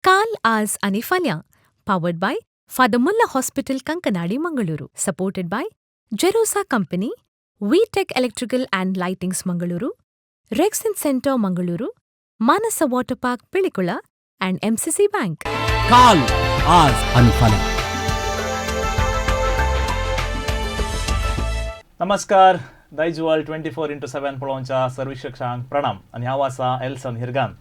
काल, आज आनी फाल्यां. Powered by Father Muller Hospital, Kankanady, Mangaluru. Supported by Jerosa Company, V Tech Electrical and Lightings, Mangaluru, Rexin Centre, Mangaluru, Manasa Water Park, Pilikula and MCC Bank. काल, आज आणि फाल्यां. नमस्कार. दायज 24x7 पळोवच्या सर्विक्षकांक प्रणाम आनी हांव आसा एल्सन हिरगान.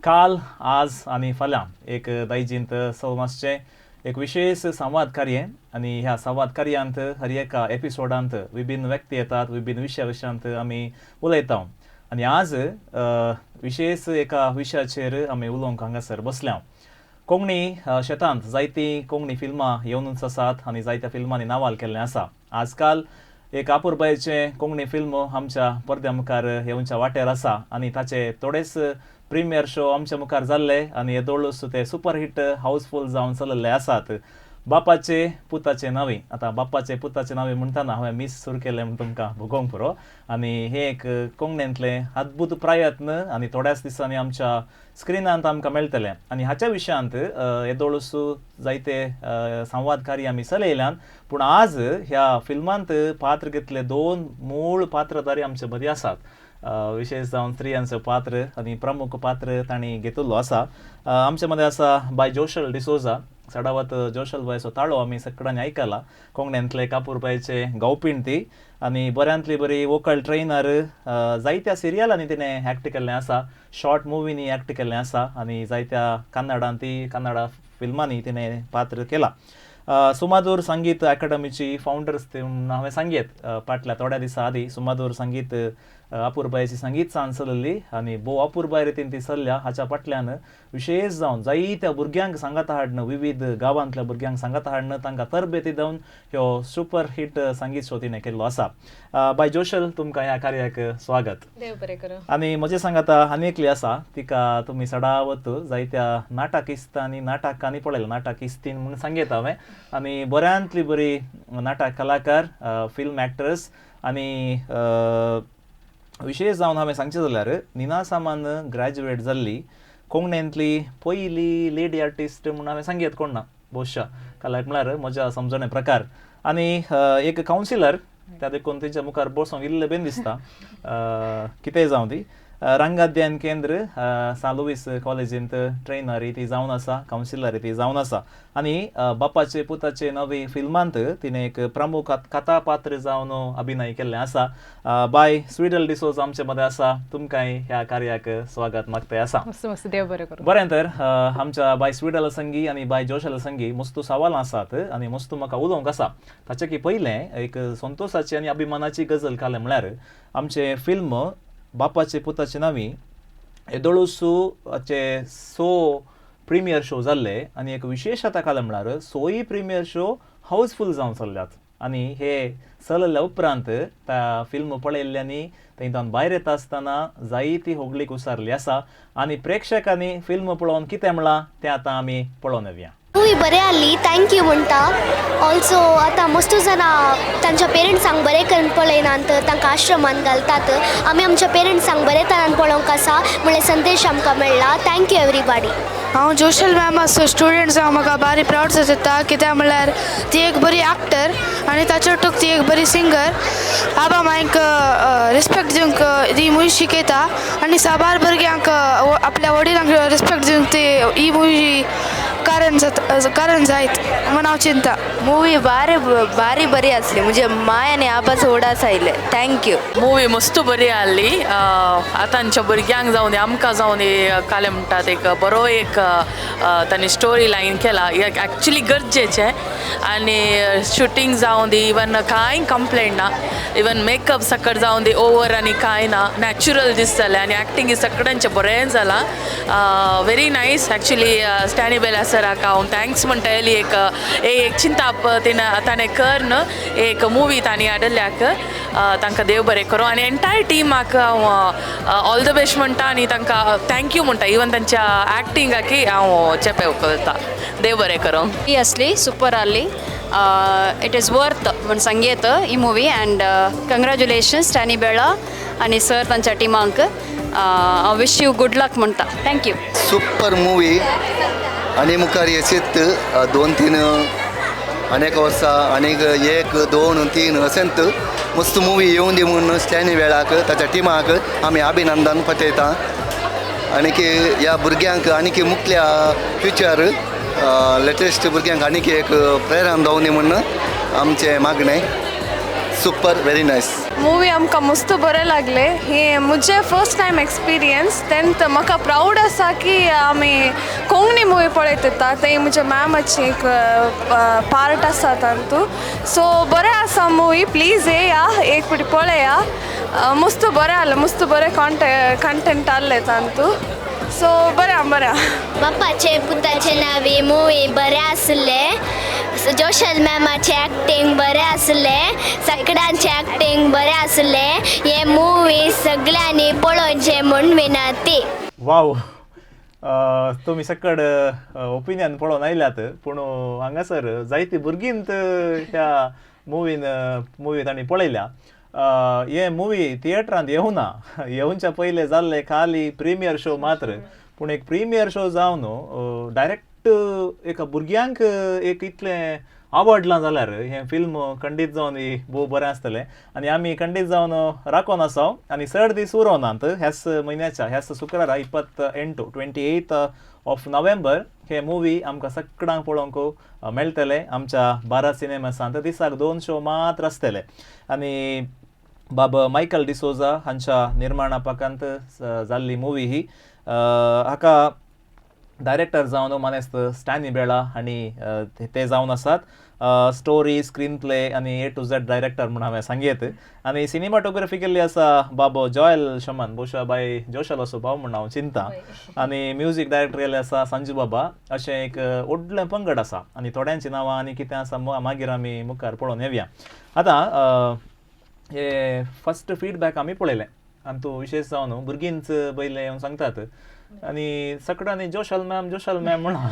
काल, आज आनी फाल्यां एक दायजींत सौमासचें एक विशेष संवाद कार्य आनी ह्या संवाद कार्यांत हर एका एपिसोडांत विभिन्न व्यक्ती येतात, विभिन्न विशया विशयांत आमी उलयता आनी आज विशेष एका विशयाचेर आमी उलोवंक हांगासर बसल्या. कोंकणी शेतांत जायतीं कोंकणी फिल्मां येवनूच आसात आनी जायत्या फिल्मांनी नावाल केल्लें आसा. आजकाल एक आपुरबायेचें कोंकणी फिल्म आमच्या पडद्या मुखार येवच्या वाटेर आसा आनी ताचे थोडेच प्रिमियर शो आमच्या मुखार जाल्ले आनी येदोळूच ते सुपर हिट, हाऊसफूल जावन चलल्ले आसात. बापाचे पुताचे नांवी. आतां बापाचे पुताचे नांवी म्हणटाना हांवें मीस सुरू केलें म्हूण तुमकां भोगोवंक पुरो. आनी हें एक कोंकणींतलें अद्भूत प्रयत्न आनी थोड्याच दिसांनी आमच्या स्क्रिनांत आमकां मेळटलें. आनी हाच्या विशयांत येदोळूच जायते संवाद कार्य आमी चलयल्यान, पूण आज ह्या फिल्मांत पात्र घेतले दोन मूळ पात्रधारी आमचे मदीं आसात. विशेष जावन स्त्रियांचो पात्र आनी प्रमुख पात्र तांणी घेतिल्लो आसा. आमचे मदें आसा बाय जोशल डिसोजा. सडावत जोशल बायचो ताळो आमी सगळ्यांनी आयकला. कोंकण्यांतले कापूरबायचे गावपीण ती आनी बऱ्यांतली बरी वोकल ट्रेनर. जायत्या सिरियलांनी तिणें एक्ट केल्लें आसा, शॉर्ट मुवींनी एक्ट केल्लें आसा आनी जायत्या कन्नडांत ती कन्नडा फिल्मांनी तिणें पात्र केलां. सुमादूर संगीत अकादमीची फावंडर्स ती म्हूण हांवें सांगयत. फाटल्या थोड्या दिसां आदीं सुमादूर संगीत अपुरबायेची संगीत सांज चलयल्ली आनी भोव अपुरबाय रितीन ती चल्ल्या. हाच्या फाटल्यान विशेश जावन जायत्या भुरग्यांक सांगाता हाडून, विविध गांवांतल्या भुरग्यांक सांगाता हाडून, तांकां तरबेती दिवन ह्यो सुपर हिट संगीत शो तिणें केल्लो आसा. बाय जोशल, तुमकां ह्या कार्याक स्वागत. देव बरें करूं. आनी म्हजे सांगाता आनी एकली आसा. तिका तुमी सडावत जायत्या नाटकिस्तांनी, नाटकांनी पळयला, नाटकिस्तीन म्हूण सांगयता हांवें. आनी बऱ्यांतली बरी नाटक कलाकार, फिल्म एक्ट्रेस आनी विशेश जावन हांवें सांगचें जाल्यार निनासामान ग्रॅज्युएट जाल्ली कोंकणींतली पयली लेडी आर्टिस्ट म्हूण हांवें सांगयत कोण ना भोवशा कलाक म्हळ्यार म्हज्या समजणे प्रकार. आनी एक कावन्सिलर त्या देखून तेंच्या मुखार बसोंक इल्लें बेन दिसता. कितेंय जावं ती, रंगाध्ययन केंद्र सान लुवीस कॉलेजींत ट्रेनर ती जावन आसा, कावन्सिलर ती जावन आसा आनी बापाचे पुताचे नवी फिल्मांत तिणें एक प्रमुख कथापात्र जावन अभिनय केल्लें आसा. बाय स्विडल डिसोज आमचे मदें आसा. तुमकांय ह्या कार्याक स्वागत मागता आसा. मस्त मस्त, देव बरें करूं. बरें, तर आमच्या बाय स्विडल संगी आनी बाय जोशल संगी मस्तू सवालां आसात आनी मस्तू म्हाका उलोवंक आसा. ताचे की पयलें एक संतोशाची आनी अभिमानाची गजल कालें म्हळ्यार आमचें फिल्म बापाचे पुताचे नांवी येदोळूचे सो प्रिमियर शो जाल्ले आनी एक विशेशता कालें म्हळ्यार सोय प्रिमियर शो हाऊसफूल जावन चल्ल्यात. आनी हे चलयल्ल्या उपरांत त्या फिल्म पळयल्ल्यांनी थंयच्यान भायर येता आसतना जायती होगळीक उसारली आसा आनी प्रेक्षकांनी फिल्म पळोवन कितें म्हळां तें आतां आमी पळोवन येवया. मूवी बरें आहली, thank you म्हणटा. ऑल्सो आतां मस्तू जाणां तांच्या पेरंट्सांक बरें करून पळयनात, तांकां आश्रमान घालतात. आमी आमच्या पेरंट्सांक बरे तरान पळोवंक आसा म्हणल्यार संदेश आमकां मेळ्ळा. Thank you everybody. हांव जोशल मॅमाचो स्टुडंट जावन म्हाका बारी प्रावड जाता. कित्याक म्हणल्यार ती एक बरी एक्टर आनी ताचे ओटूक ती एक बरी सिंगर. आबा मांयक रिस्पेक्ट दिवंक ती मुवी शिकयता आनी साबार भुरग्यांक आपल्या वडिलांक रिस्पेक्ट दिवंक ती ही मुवी कारण जाता, कारण जायत म्हूण हांव चिंता. मूवी बारी बारी बरी आसली. म्हणजे माय आनी आबाचो उडास आयले. Thank you. Movie मस्त बरी आहली. आतांच्या भुरग्यांक जावं दी, आमकां जावं दी, कालें म्हणटात एक बरो एक तांणी स्टोरी लायन केला. एक्चुली गरजेचें आनी शुटींग जावं दी, इवन कांय कंप्लेंट ना. इवन मेकअप सकट जावं दी, ओवर आनी कांय ना, नॅचुरल दिसतालें आनी एक्टिंग सगळ्यांचें बरें जालां. Very nice. एक्चुली स्टॅनी बेला सराक हांव thanks म्हणटली. एक एक चिंताप तिणें ताणें कर्न एक मुवी तांणी हाडिल्ल्याक तांकां देव बरें करूं आनी एंटायर टिमाक हांव ऑल the best म्हणटा आनी तांकां thank you म्हणटा. इवन तांच्या एक्टिंगाकय हांव चेपे उखलता. देव बरें करूं. ही असली सुपर आहली. It is worth म्हण सांगयेत ही मुवी. अँड कंग्रॅच्युलेशन्स स्टॅनी बेळा आनी सर तांच्या टिमांक. हांव विश you good luck म्हणटा. Thank you. Super movie. आनी मुखार अशीच दोन तीन अनेक वर्सां आनीक एक दोन तीन अशेंच मस्त मुवी येवन दी म्हूण स्टॅनी वेळाक ताच्या टिमाक आमी अभिनंदन पठयता. आनीक ह्या भुरग्यांक आनीक मुखल्या फ्युचर लेटेस्ट भुरग्यांक आनीक एक प्रेरणा जावनी म्हूण आमचें मागणें. Super, very nice. मूवी आमकां मस्त बरें लागलें. हें म्हजें फर्स्ट टायम एक्सपिरियन्स. तेन्ना म्हाका प्रावड आसा की आमी कोंकणी मुवी पळयत येता. थंय म्हज्या मॅमाची एक पार्ट आसा तातूंत. सो बरें आसा मुवी. प्लीज येया, एक फावटी पळया. मस्त बरें आसलें, मस्त बरें कंटेंट आहलें तातूंत. सो बरें आहा, बरें आहा. बाप्पाचे पुताचे नावी मुवी बरें आसलें. जोशल मॅमाचें एक्टींग बरें आसलें, सगळ्यांचें एक्टींग बरें आसलें. हे मुवी सगळ्यांनी पळोवचें म्हूण विनंती. वाव, तुमी सकड ओपिनियन पळोवन आयल्यात, पूण हांगासर जायती भुरगींत ह्या मुवीन मुवी तांणी पळयल्या. हे मुवी थिएटरांत येवना, येवच्या पयले जाल्ले खाली प्रिमियर शो मात्र. पूण एक प्रिमियर शो जावन डायरेक्ट एका भुरग्यांक एक इतलें आवडलां जाल्यार हें फिल्म खंडीत जावन भोव बरें आसतलें. आनी आमी खंडीत जावन राखोन आसा आनी चड दीस उरोनात. ह्याच म्हयन्याच्या ह्याच शुक्रारा 28, 28th of November हे मुवी आमकां सगळ्यांक पळोवंक मेळटले आमच्या भारत सिनेमासांत. दिसाक दोन शो मात्र आसतले. आनी बाब मायकल डिसोजा हांच्या निर्माणापाकांत जाल्ली मुवी ही. हाका डायरेक्टर जावन मानेस्त स्टॅनी बेळा हांणी ते जावन आसात. स्टोरी, स्क्रीन प्ले आनी ए टू झेड डायरेक्टर म्हूण हांवें सांगयेत. आनी सिनेमाटोग्राफी केल्ली आसा बाबो जॉयल शमन, बोशा बाय जोशल असो भाव म्हूण हांव चिंता. आनी म्युजीक डायरेक्टर केल्ले आसा संजू बाबा. अशें एक व्हडलें पंगड आसा आनी थोड्यांची नांवां आनी कितें आसा मागीर आमी मुखार पळोवन येवया. आतां हे फर्स्ट फिडबॅक आमी पळयलें आनी तूं विशेश जावन भुरगींच पयलें येवन सांगतात आनी सगळ्यांनी जोशल मॅम, जोशल मॅम म्हणा.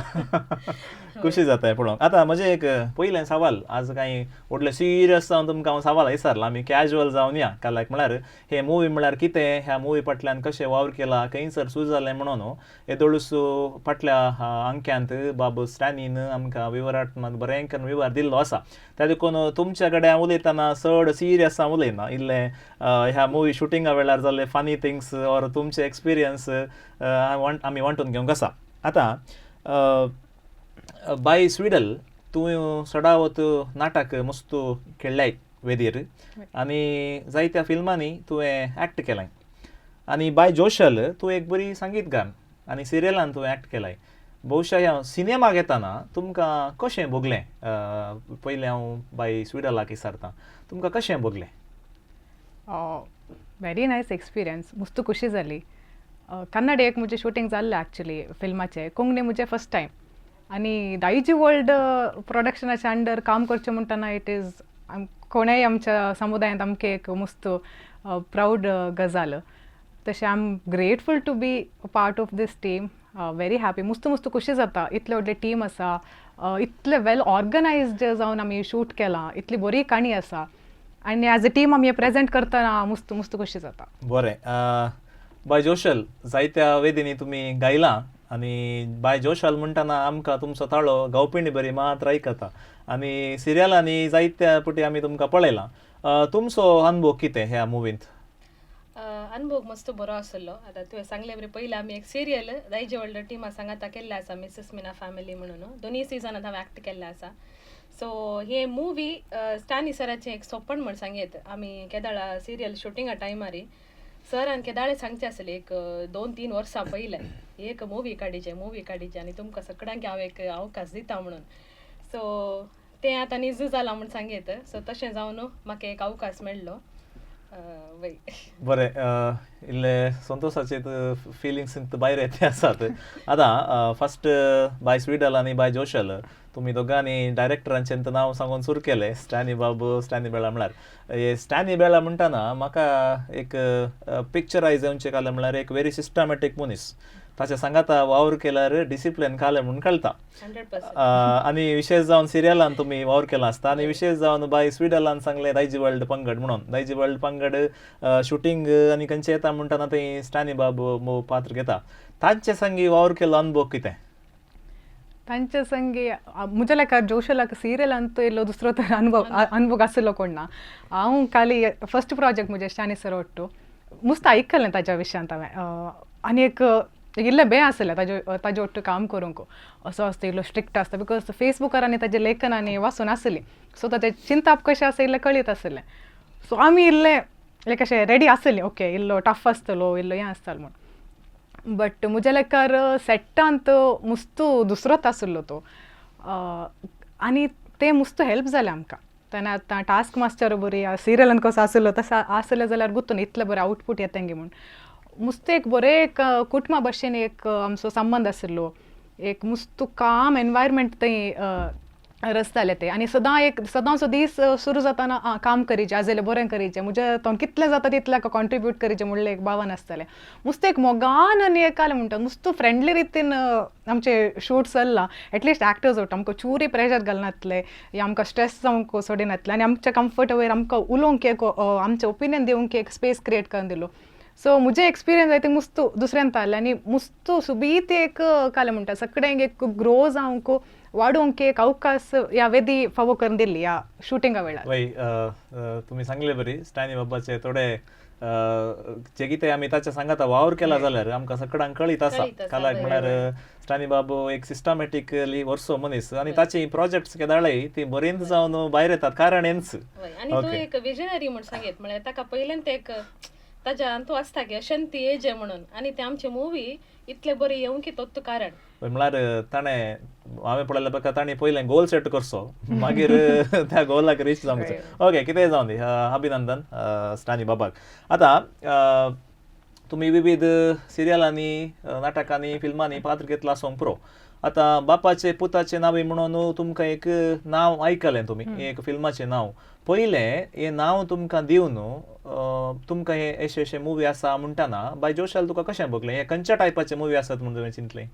खुशी जाता पळोवंक. आतां म्हजें एक पयलें सवाल, आज कांय व्हडलें सिरियस जावन तुमकां हांव सवाल विचारलां, आमी कॅज्युअल जावन या काल्याक. म्हळ्यार हे मुवी म्हळ्यार कितें, ह्या मुवी फाटल्यान कशें वावर केला, खंयसर सुरू जालें म्हणून येदोळूच फाटल्या अंक्यांत बाब स्टॅनीन आमकां विवरात्मक बरें करून विवर दिल्लो आसा. त्या देखून तुमच्या कडेन हांव उलयतना चड सिरियस हांव उलयना. इल्लें ह्या मुवी शुटिंगा वेळार जाल्ले फनी थिंग्स ऑर तुमचे एक्सपिरियन्स आमी वांटून घेवंक आसा. आतां बाय स्विडल, तूं सदावत नाटक मस्त खेळ्ळ्याय वेदीर आनी जायत्या फिल्मांनी तुवें एक्ट केलाय. आनी बाय जोशल, तूं एक बरी संगीतगार आनी सिरियलान तुवें एक्ट केलाय. बहुशा ह्या सिनेमा घेतना तुमकां कशें भोगलें? पयलें हांव बाय स्विडलाक विचारता, तुमकां कशें भोगलें? व्हेरी नायस एक्सपिरियन्स, मस्त खुशी जाली. कन्नड एक म्हजें शुटींग जाल्लें एक्चुली फिल्माचें, कोंकणी म्हजें फर्स्ट टायम. आनी दायजी वर्ल्ड प्रोडक्शनाच्या अंडर काम करचें म्हणटना it is कोणेय आमच्या समुदायांत आमकां एक मस्त प्रावड गजाल. तशें I am grateful to be part of this team, very happy. मस्त मस्त खुशी जाता, इतलें व्हडलें टीम आसा, इतलें वेल ऑर्गनायज्ड जावन आमी शूट केलां, इतली बरी काणी आसा आनी एज अ टीम आमी प्रेजेंट करतना मस्त मस्त खुशी जाता. बरें, बाय जोशल, जायत्या वेदींनी तुमी गायलां आनी बाय जोशल म्हणटना आमकां तुमचो ताळो गावपिणी बरी मात्र आयकता आनी सिरियलांनी जायत्या पुटी आमी तुमकां पळयलां. तुमचो अनुभव कितें ह्या मुवींत? अनुभव मस्त बरो आसलो. आतां तुवें सांगले बरें, पयलीं आमी एक सिरियल दायजे वर्ल्ड टिमा सांगाता केल्लें आसा, मिसेस मिना फॅमिली म्हणून. दोनूय सिजनात हांवें एक्ट केल्लें आसा. सो हे मुवी स्टॅनी सराचें एक सोपण म्हण सांगयत. आमी केदाळा सिरियल शुटिंगा टायमारी सरान केदाळे सांगचें आसलें, एक 2-3 वर्सां पयलें, एक मुवी काडीचें, मुवी काडीचें आनी तुमकां सगळ्यांक हांव एक अवकाश दिता म्हणून. सो तें आतां निज जालां म्हूण सांगयत. सो तशें जावन म्हाका एक अवकाश मेळ्ळो वय. बरें, इल्ले संतोशाचे फिलिंग्स भायर येते आसात. आतां फर्स्ट बाय स्वीडल आनी बाय जोशल, तुमी दोगांनी डायरेक्टरांचें नांव सांगून सुरू केलें, स्टॅनी बाबू, स्टॅनी बेळा. म्हळ्यार हे स्टॅनी बेळा म्हणटना म्हाका एक पिक्चरायज येवचें कालें, म्हळ्यार एक व्हेरी सिस्टमॅटीक मनीस. ताच्या सांगाता वावर केल्यार डिसिप्लीन खालें म्हूण कळटा. 100%. आनी विशेश जावन सिरियलान तुमी वावर केला आसता. आनी विशेश जावन बाय स्विडलान सांगलें दायजी वर्ल्ड पंगड म्हणून. दायजी वर्ल्ड पंगड शुटींग आनी खंयचें येता म्हणटना थंय स्टॅनी बाब पात्र घेता. तांचे संगी वावर केल्लो अनुभव कितें? तांचे संगी म्हज्या लेखार जोशलाक सिरियल अंतू इल्लो दुसरो तर अनुभव अनुभव आसलो कोण ना. हांव खाली फर्स्ट प्रोजेक्ट म्हजें स्टॅनी सर ಒಟ್ಟು मुस्त आयकलें ताज्या विशयांत हांवें आनी एक इल्लें बे आसलें ताजे ताजे ಒಟ್ಟು काम करूंक. असो आसता, इल्लो स्ट्रिक्ट आसता, because फेसबुकार आनी ताजें लेखन आनी वाचून आसली, सो ताजें चिंताप कशें आसा इल्लें कळीत आसलें. सो आमी इल्लें लायक अशें रेडी आसली, ओके इल्लो टफ आसतलो, इल्लो हें आसतलो म्हूण. बट म्हज्या लेखार सेटांत मुस्तू दुसरोच आसलो तो आनी तें मुस्त हेल्प जालें आमकां. तेन्ना आतां टास्क मास्टर बरी सिरियलान कसो आसलो तसो आसलें जाल्यार गुत्तून इतलें बरें आवटपूट येता म्हूण. मुस्त एक बरें एक कुटुंबा भशेन एक आमचो संबंद आशिल्लो, एक मुस्त काम एनवायरमेंट थंय रचताले ते. आनी सदां एक सदांचो दीस सुरू जाताना आं काम करीचें आज जाल्यार बरें करीचें, म्हज्या तो कितलें जाता तितलें कॉन्ट्रिब्यूट करीचें म्हणलें एक भावन आसतालें. मुस्त एक मोगान आनी एकालें म्हणटा मुस्त फ्रेंडली रितीन आमचें शूट चल्लां. एटलिस्ट एक्टर्स वट आमकां चुरी प्रेशर घालनातले या आमकां स्ट्रेस जावंक सोडिनातले आनी आमच्या कम्फर्ट वयर आमकां उलोवंक एक आमचें ओपिनियन दिवंक एक स्पेस क्रिएट करून दिलो. सो म्हजें एक्सपिरियन्स I think मुस्त दुसऱ्यान ताल्लें आनी मुस्त सुबीत एक कालें म्हणटा सगळ्यांक एक ग्रो जावंक वाडोवंक एक अवकाश ह्या वेदी फावो करून दिल्ली ह्या शुटिंगा वेळार. वय, तुमी सांगले बरी स्टॅनी बाबाचे थोडे जे कितें आमी ताच्या सांगाता वावर केला जाल्यार आमकां सगळ्यांक कळीत आसा. कालाक म्हळ्यार स्टॅनी बाबू एक सिस्टमॅटिकली वर्सो मनीस आनी ताची प्रोजेक्ट्स केदाळय ती बरींच जावन भायर येतात, कारण हेंच. आनी तो एक विजनरी म्हूण सांगीत, म्हळ्यार ताका पयल्यान ते एक ताज्या अंतू आसता की अशें ती एज म्हणून आनी ते आमचे मुवी इतले बरी येवंक की तोच कारण. म्हळ्यार ताणें हांवें पळयलें बघा, ताणें पयलें गोल सेट करचो, मागीर त्या गोलाक रीच जावंक. ओके, कितेंय जावं दी, अभिनंदन स्टॅनी बाबाक. आतां तुमी विविध सिरियलांनी, नाटकांनी, फिल्मांनी पात्र घेतला आसूंक पुरो. आतां बापाचे पुताचे नांव म्हणून तुमकां एक नांव आयकलें तुमी, एक फिल्माचें नांव पयलें हें नांव तुमकां दिवन तुमकां हे अशें अशें मुवी आसा म्हणटाना बाय जोशाल तुका कशें भोगलें? हे खंयच्या टायपाचे मुवी आसात म्हणून तुवें चिंतलें?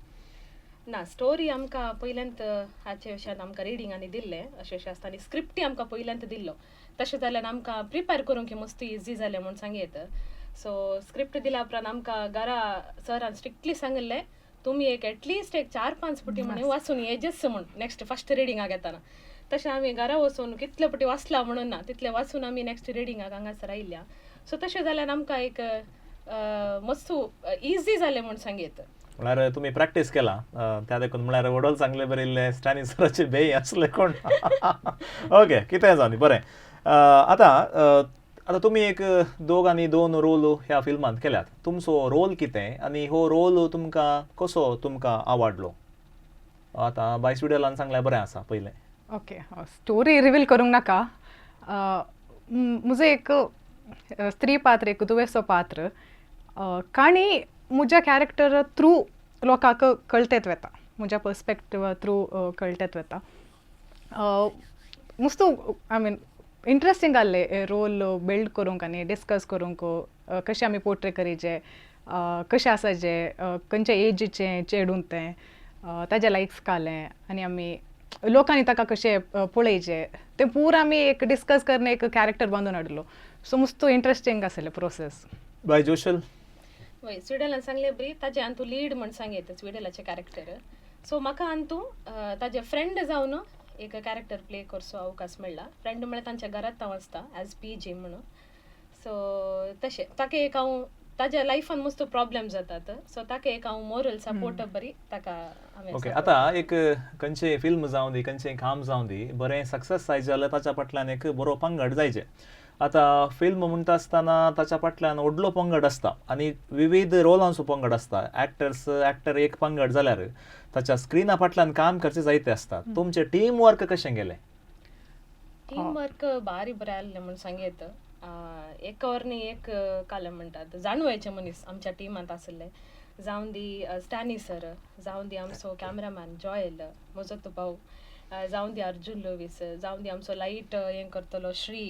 ना, स्टोरी आमकां पयल्यांत हाचे विशयान आमकां रिडींग आनी दिल्लें अशें अशें आसता आनी स्क्रिप्टी आमकां पयल्यांत दिल्लो, तशें जाल्यार आमकां प्रिपेर करूंक मस्त इजी जालें म्हूण सांगयत. सो स्क्रिप्ट दिल्या उपरांत आमकां घरा सरान स्ट्रिक्टली सांगिल्लें तुमी एक एटलिस्ट एक 4-5 पटी म्हणून वाचून येजेच म्हूण नेक्स्ट फर्स्ट रिडिंगाक येताना. तशें आमी घरा वचून कितले पटी वाचला म्हणून ना, तितले वाचून आमी नेक्स्ट रिडिंगाक हांगासर आयिल्ल्या. सो तशें जाल्यार आमकां एक मस्त इजी जालें म्हूण सांगयत. म्हळ्यार तुमी प्रॅक्टीस केला त्या देखून म्हळ्यार वडोल चांगले बरयल्ले स्टॅनी सराचे बेय आसले कोण. ओके, कितें जावं बरें. आतां आतां तुमी एक दोग आनी दोन रोल ह्या फिल्मांत केल्यात, तुमचो रोल कितें आनी हो रोल तुमकां कसो तुमकां आवडलो? आतां बाय स्विडलान सांगल्यार बरें आसा पयलें. ओके, स्टोरी रिवील करूंक नाका. म्हजो एक स्त्री पात्र, एक दुवेसो पात्र, काणी म्हज्या कॅरेक्टर थ्रू लोकांक कळटेत वता, म्हज्या पर्सपेक्टिवा थ्रू कळटेत वता. मुस्त I mean interesting आहले रोल बिल्ड करूंक आनी डिस्कस करूंक कशें आमी पोर्ट्रे करीचे, कशें आसा जे खंयच्या एजीचें चेडून तें, ताजे लायक्स कालें आनी आमी लोकांनी ताका कशें पळयचें तें पुरा आमी एक डिस्कस करून एक कॅरेक्टर बांदून हाडलो. सो मस्त इंट्रस्टींग आसलें प्रोसेस. बाय जोशल. वय, स्विडलान सांगलें बरी ताजें अंतू लीड म्हण सांगयत स्विडलाचें कॅरेक्टर. सो म्हाका अंतू ताजें फ्रेंड जावन एक कॅरेक्टर प्ले करचो अवकाश मेळ्ळा. फ्रेंड म्हळ्यार तांच्या घरांत हांव आसता एज पी जी म्हणून. सो तशें ताका एक हांव ताज्या लायफान मस्त प्रॉब्लेम जातात, सो ताका एक हांव मोरल सपोर्ट बरी ताका हांवें. ओके, आतां एक खंयचें फिल्म जावं दी, खंयचें काम जावं दी, बरें सक्सेस जाय जाल्यार ताच्या फाटल्यान एक बरो पंगड जायचे. आतां फिल्म म्हणटा आसतना ताच्या फाटल्यान व्हडलो पंगड आसता आनी विविध रोलांचो पंगड आसता. एक्टर्स एक्टर एक पंगड जाल्यार ताच्या स्क्रिना फाटल्यान काम करचे जायते आसता. तुमचें टीम वर्क कशें गेलें? टीम वर्क भारी बरें आहलें म्हूण सांगयत. एकावर न्ही एक कालें म्हणटात जाणवयचे मनीस आमच्या टिमांत आसले, जावं दी स्टॅनी सर, जावं दी आमचो कॅमरामॅन जॉयल म्हजो तो भाव, जावं दी अर्जून लुवीस, जावं दी आमचो लायट हें करतलो श्री.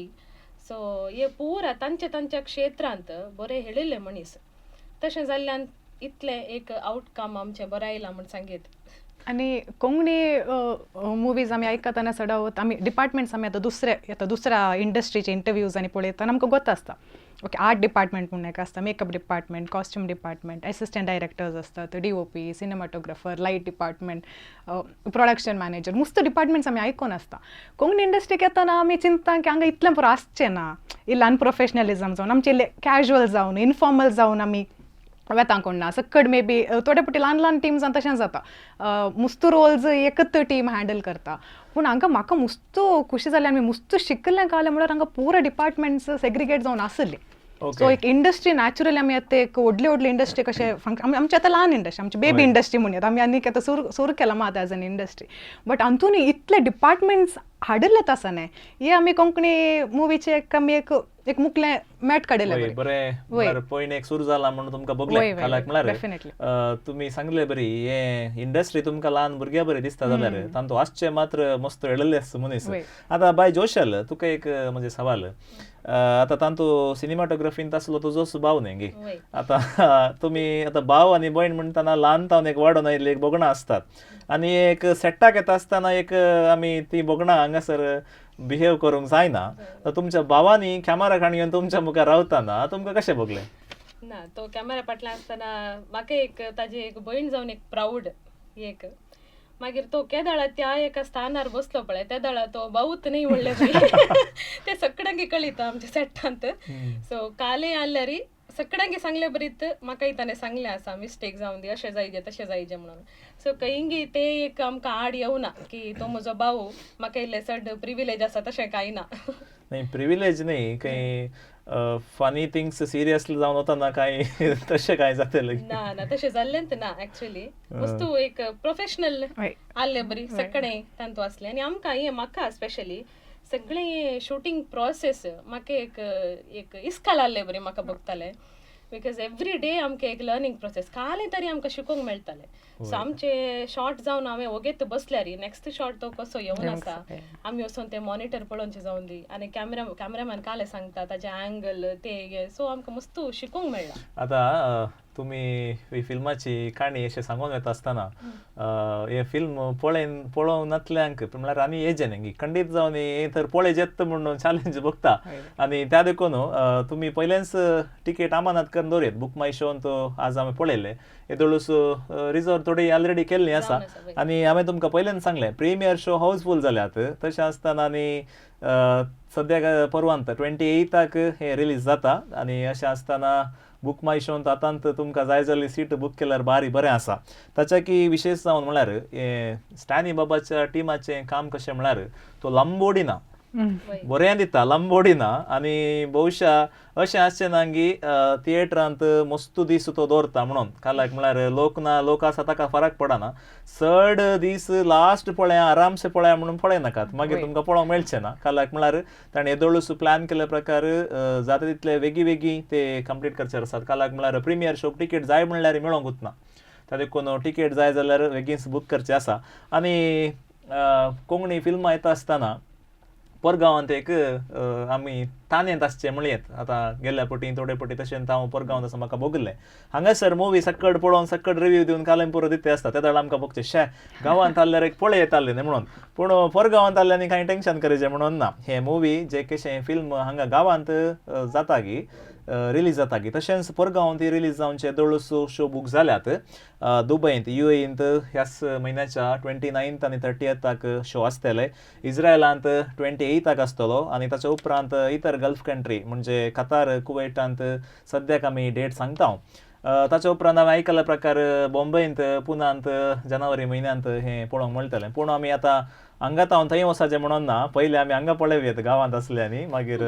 सो हे पुरा तांच्या तांच्या क्षेत्रांत बरें हेळिल्ले मनीस, तशें जाल्ल्यान इतलें एक आवटकम आमचें बरें आयलां म्हूण सांगीत. आनी कोंकणी मुवीज आमी आयकतना चडावत आमी डिपार्टमेंट्स आमी आतां दुसरे आतां दुसऱ्या इंडस्ट्रीचे इंटरव्यूज आनी पळयतना आमकां गोत आसता. ओके, आर्ट डिपार्टमेंट म्हणून एक आसता, makeup department, costume department, assistant directors आसतात, DOP, cinematographer, light department, production manager, मस्त डिपार्टमेंट्स आमी आयकोन आसता. कोंकणी इंडस्ट्रीक येतना आमी चिंतता की हांगा इतलें पुरो आसचें ना, इल्लें अनप्रोफेशनलिजम जावन, आमचें इल्लें कॅज्युअल जावन, इनफॉर्मल जावन आमी वेता कोण ना सक्कड. मे बी थोडे फावटी ल्हान ल्हान टिम्सान तशें जाता, मुस्त रोल्स एकच टीम हँडल करता. पूण हांगा म्हाका मुस्त खुशी जाली आनी मुस्त शिकलें कालें म्हळ्यार हांगा पुरो डिपार्टमेंट्स सेग्रिगेट जावन आसले. सो एक इंडस्ट्री नॅचरली आमी आतां एक व्हडली व्हडली इंडस्ट्री कशें फंक्शन, आमची आतां ल्हान इंडस्ट्री, आमची बेबी इंडस्ट्री म्हणयात आमी, आनीक आतां सुरू सुरू केलां मात एज एन इंडस्ट्री, बट हातून इतले डिपार्टमेंट्स हाडिल्ले आसा न्ही, हे आमी कोंकणी मुवीचे एक आमी एक एक मुकलें मॅट काडिल्लें. बरें, पयलीं एक सुरू जाला म्हणून तुमकां भोगलें कालाक. म्हळ्यार तुमी सांगले बरी, हे इंडस्ट्री तुमकां ल्हान भुरग्या बरी दिसता जाल्यार तांतू आसचे मात्र मस्त येळिल्ले आसता मनीस. आतां बाय जोशल, तुका एक म्हणजे सवाल. आतां तांतू सिनेमाटोग्राफीन आसलो तुजो भाव न्ही गे, आतां तुमी आतां भाव आनी भयण म्हणटना ल्हान तावन एक वाडोवन आयिल्ली एक भोगणां आसतात आनी एक सेट्टाक येता आसतना एक आमी ती भोगणां हांगासर बिहेव करूंक जायना. तर तुमच्या भावांनी कॅमेरा काणी घेवन तुमच्या मुखार रावतना तुमकां कशें भोगलें? ना, तो कॅमेरा फाटल्यान आसतना म्हाका एक ताजी एक भयण जावन एक प्रावड एक. मागीर तो केदाळा त्या एका स्थानार बसलो पळय, तेदाळा तो भाऊत न्ही म्हणले ते सगळ्यांकी कळिता आमच्या सेटांत. सो काले आल्यारी सगळ्यांकी सांगले बरीत, म्हाकाय ताणें सांगलें आसा मिस्टेक जावन दी, अशें जायजे तशें जायजे म्हणून. सो खंयगी ते एक आमकां आड येवना की तो म्हजो भाऊ, म्हाका इल्लें चड प्रिविलेज आसा, तशें कांय ना. नाही, प्रिविलेज नाही, काही फनी थिंग्स सिरियसली जावन वतना कांय तशें कांय जातलें? ना ना, तशें जाल्लेंच ना एक्चुअली. वस्तू एक प्रोफेशनल आसले बरी सगळें तांतू आसलें. आनी आमकां हें म्हाका स्पेशली सगळें शूटिंग प्रोसेस म्हाका एक एक इस्काल आहले बरी म्हाका भोगतालें, because every day आमकां एक लर्नींग प्रोसेस, कालें तरी आमकां शिकोवंक मेळटालें. सो आमचे शॉट जावन हांवें ओगेत बसल्यार नेक्स्ट शॉट तो कसो येवन आसा, आमी वचोन ते मॉनिटर पळोवचें जावन दी आनी कॅमेरामॅन कालें सांगता, ताजे अँगल ते, सो आमकां मस्त शिकूंक मेळ्ळां. आतां तुमी ही फिल्माची काणी अशें सांगून वता आसतना हे फिल्म पळयन पळोवंक नातल्यांक म्हळ्यार आनी येजें न्ही खंडीत जावन हे तर पळयजेत म्हणून चॅलेंज बघता. आनी त्या देखून तुमी पयलेंच टिकेट अमानत करून दवरयत. बुक माय शोन तो आज आमी पळयले, येदोळूच रिजर्व थोडी ऑलरेडी केल्ली आसा. आनी हांवें तुमकां पयल्यान सांगलें, प्रिमियर शो हाऊसफूल जाल्यात. तशें आसतना आनी सद्याक परवांत 28 हे रिलीज जाता आनी अशें आसतना बुक माय शोन आतांत तुमकां जाय जाल्यार सीट बूक केल्यार बारी बरें आसा. ताच्या की विशेश जावन म्हळ्यार हें स्टॅनी बाबाच्या टिमाचें काम कशें म्हळ्यार तो लांबोडी ना, बरें दिता, लांबोडी ना. आनी बहुशा अशें आसचें ना की थिएटरांत मस्त दीस तो दवरता म्हणून कालाक म्हळ्यार लोक ना लोक आसा ताका फरक पडना. चड दीस लास्ट पळया, आरामसे पळया म्हणून पळयनाकात, मागीर तुमकां पळोवंक मेळचें ना. कालाक म्हळ्यार ताणें येदोळूच प्लॅन केल्ले प्रकार जाता तितले वेगीं वेगीं ते कंप्लीट करचे आसात. कालाक म्हळ्यार प्रिमियर शोक टिकेट जाय म्हणल्यार मेळोंकूच ना, त्या देखून टिकेट जाय जाल्यार बेगीन बूक करचें आसा. आनी कोंकणी फिल्मां येता आसतना परगांवांत एक आमी तानेंत आसचें म्हणयेत. आतां गेल्ल्या पटी थोडे पटी तशेंच हांव परगांवांत आसा, म्हाका भोगलें. हांगासर मुवी सक्कड पळोवन सक्कड रिव्यू दिवन कालें पुरो दिते आसता, ते वेळार आमकां भोगचें शे गांवांत आसल्यार एक पळय येतालें न्ही म्हणून. पूण परगांवांत आसल्यार कांय टेंशन करचें म्हणून ना. हें मुवी जे कशें फिल्म हांगा गांवांत जाता की रिलीज जाता की तशेंच परगांवांत रिलीज जावचे दोळूस शो बूक जाल्यात. दुबयंत, युएईंत ह्याच म्हयन्याच्या 29 आनी 30 शो आसतले, इस्रायलांत 28 आसतलो आनी ताच्या उपरांत इतर गल्फ कंट्री म्हणजे कतार, कुवेटांत सद्याक आमी डेट सांगता हांव. ताच्या उपरांत हांवें आयकल्ल्या प्रकार बॉम्बेंत, पुनांत जानेवारी म्हयन्यांत हें पळोवंक मेळटलें. पूण आमी आतां हांगा हांव थंय वचपाचें म्हणून ना, पयलीं आमी हांगा पळोवयेत गांवांत आसले आनी मागीर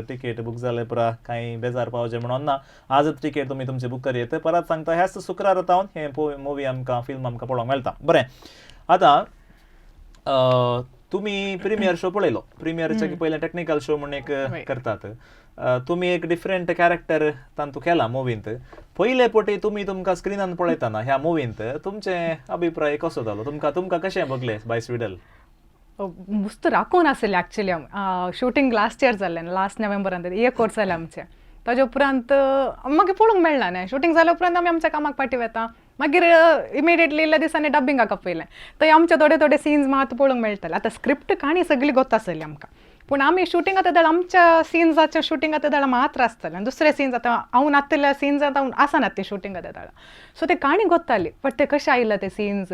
टिकेट बूक जाले पुरा कांय बेजार पावचें म्हणून ना. आजच टिकेट तुमी तुमची बूक करयेत. परत सांगता, ह्याच शुक्रारा तावन हें मुवी आमकां, फिल्म आमकां पळोवंक मेळटा. बरें, आतां तुमी प्रिमियर शो पळयलो. प्रिमियरच्या पयलें टेक्निकल शो म्हणून एक करतात. तुमी एक डिफरंट कॅरेक्टर तांतू केला मुवींत. पयले पटी तुमी तुमकां स्क्रिनान पळयतना ह्या मुवींत तुमचे अभिप्राय कसो जालो? तुमकां तुमकां कशें भोगलें बाय स्विडल? मस्त राखून आसलें. एक्चुअली शूटिंग लास्ट इयर जाल्लें, लास्ट नोव्हेंबरान, एक वर्स जालें आमचें. ताजे उपरांत मागीर पळोवंक मेळना न्ही. शूटिंग जाल्या उपरांत आमी आमच्या कामाक फाटी वता, मागीर इमिडिएटली इल्ल्या दिसांनी डबिंगाक आपयलें, थंय आमचे थोडे थोडे सीन्स मात पळोवंक मेळटाले. आतां स्क्रिप्ट काणी सगळी गोत आसली आमकां. पूण आमी शुटींग आतां जाल्यार आमच्या सिन्साचें शुटींग आतां जाल्यार मात्र आसतालें आनी दुसरे सिन्स आतां हांव नातिल्ल्या सिन्स आतां आसना ते शुटींग आतां जाल्यार. सो ते काणी गोत्ताली, बट ते कशें आयिल्ले ते सिन्स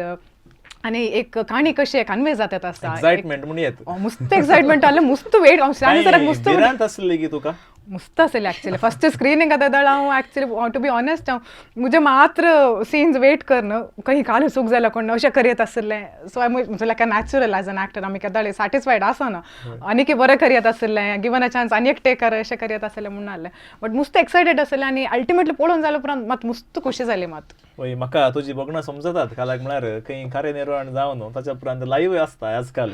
आनी एक काणी कशी कन्वे जातात आसता, एक्साइटमेंट म्हूण येत. मस्त एक्साइटमेंट आसलें, मस्त वेट हांव सराक मस्त भिरांत आसली की तुका? मस्त आसलें एक्चुअली. फस्ट स्क्रिनींग आतां जाल्यार हांव एक्चुअली टू बी ऑनेस्ट हांव म्हजें मात्र सिन्स वेट करन खंय काल चूक जाल्या कोण अशें करयत आसलें. सो हांव like a natural as an actor आमी केदाळे सॅटिस्फायड आसना, आनीक बरें करयत आसलें, गिवन अ चान्स आनी एक टेकर अशें करयत आसलें म्हणून आसलें, बट मस्त एक्सायटेड आसलें आनी अल्टिमेटली पळोवन जाल्या उपरांत मात मस्त खुशी जाली मात. वय, म्हाका तुजी बगणां समजतात. कालाक म्हळ्यार खंय कार्यनिर्वहण जावन ताच्या उपरांत लायव्ह आसता आजकाल.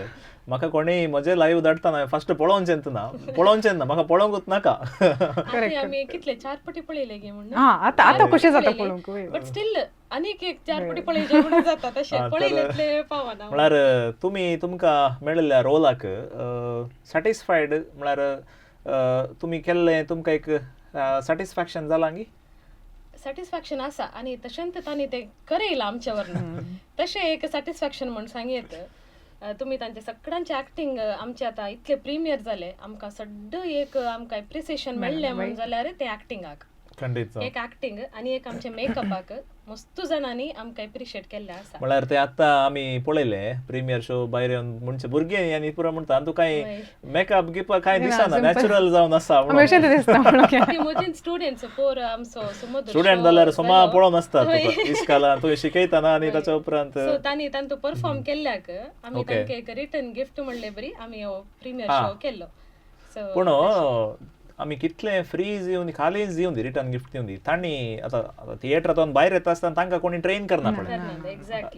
म्हाका कोणीय म्हजें लायव्ह धाडटा फस्ट पळोवचेंच ना, पळोवचेंच ना, म्हाका पळोवंकूच नाका. आमी कितले 4 पटी पळयले गे म्हणून. आतां आतां खुशी जाता पळोवंक, बट स्टील आनीक एक 4 पटी पळयचे म्हणून जाता तशें पळयले पावना. म्हळ्यार तुमी तुमकां मेळिल्ल्या रोलाक सॅटिस्फायड, म्हळ्यार तुमी केल्लें तुमकां एक सॅटिस्फॅक्शन जालां गी? सॅटिस्फॅक्शन आसा आनी तशेंच तांणी तें करयलां आमच्या वरना, तशें एक सॅटिस्फॅक्शन म्हूण सांगयत. तुमी तांचे सगळ्यांचे एक्टींग आमचे आतां इतले प्रिमियर जाले, आमकां सड्ड एक आमकां एप्रिसिएशन मेळ्ळें म्हूण जाल्यार तें एक्टिंगाक, एक एक्टींग आनी एक आमचे मेकअपाक मस्त जाणांनी आमकां एप्रिशिएट केल्लें आसा. म्हळ्यार ते आतां आमी पळयले प्रिमियर शो भायर येवन म्हणचे भुरगे आनी पुरो म्हणटा आनी तुका कांय मेकअप गिप कांय दिसना, नॅचरल जावन आसा. म्हजी स्टुडंट्स पोर आमचो स्टुडंट जाल्यार सोमा पळोवन आसता तुका इस्कालान तुवें शिकयतना आनी ताच्या उपरांत सो तांणी तांतू परफॉर्म केल्ल्याक आमी तांकां एक रिटर्न गिफ्ट म्हणले बरी आमी हो प्रिमियर शो केल्लो. पूण आमी कितले फ्रीज येवन खालीच दिवन दी रिटर्न गिफ्ट दिवन दी तांणी आतां थिएटरांतून भायर येता आसतना तांकां कोणी ट्रेन करना पडलें,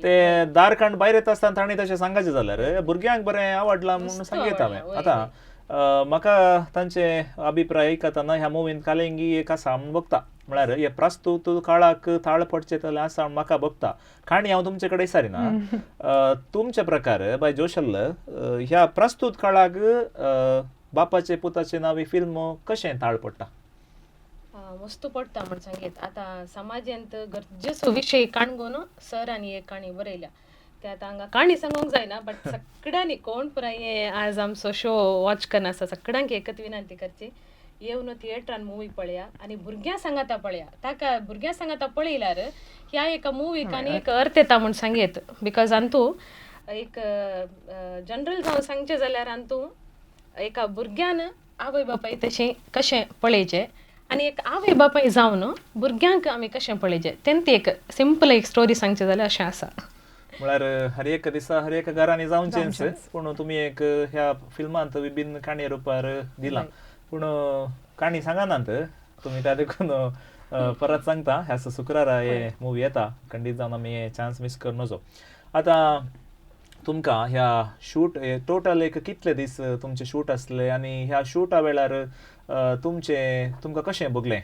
ते दार काण भायर येता आसतना तांणी तशें सांगाचें जाल्यार भुरग्यांक बरें आवडलां म्हणून सांगता हांवें. आतां म्हाका तांचे अभिप्राय आयकतना ह्या मुवीन कालेंगी एक आसा म्हूण बघता, म्हळ्यार हे प्रस्तूत काळाक ताळ पडचें जाल्यार आसा म्हूण म्हाका बघता. काणी हांव तुमचे कडेन विचारिना, तुमचे प्रकार बाय जोशल ह्या प्रस्तूत काळाक बापाचे पुताचे नावी फिल्म कशें ताळ पडटा? मस्त पडटा म्हण सांगीत. आतां समाजांत गरजेचो विशय काणगोन सर आनी एक काणी बरयल्या, ते आतां हांगा काणी सांगूंक जायना, बट सगळ्यांनी कोण पुराय हे आज आमचो शो वॉच करना आसा सगळ्यांक एकच विनंती करची, येवन थिएटरान मुवी पळया आनी भुरग्यां सांगाता पळया. ताका भुरग्यां सांगाता पळयल्यार ह्या एका मुवीक आनी एक अर्थ येता म्हूण सांगीत. Because अंतू एक जनरल जावन सांगचें जाल्यार अंतू एका भुरग्यान आवय बापाय तशें कशें पळयचें आनी एक आवय बापाय जावन भुरग्यांक आमी कशें पळयचें तें एक सिंपल एक स्टोरी सांगचें जाल्यार अशें आसा. म्हळ्यार हर एक दिसा हर एक घरांनी जावचेंच, पूण तुमी एक ह्या फिल्मांत विभिन्न काणी रुपार दिलां, पूण काणी सांगनात तुमी, त्या देखून परत सांगता ह्या शुक्रारा हे मुवी येता, खंडीत जावन आमी हे चान्स मीस करूं नजो. आतां तुमकां ह्या शूट टोटल एक कितले दीस तुमचे शूट आसले आनी ह्या शूटा वेळार तुमचे तुमकां कशें भोगलें?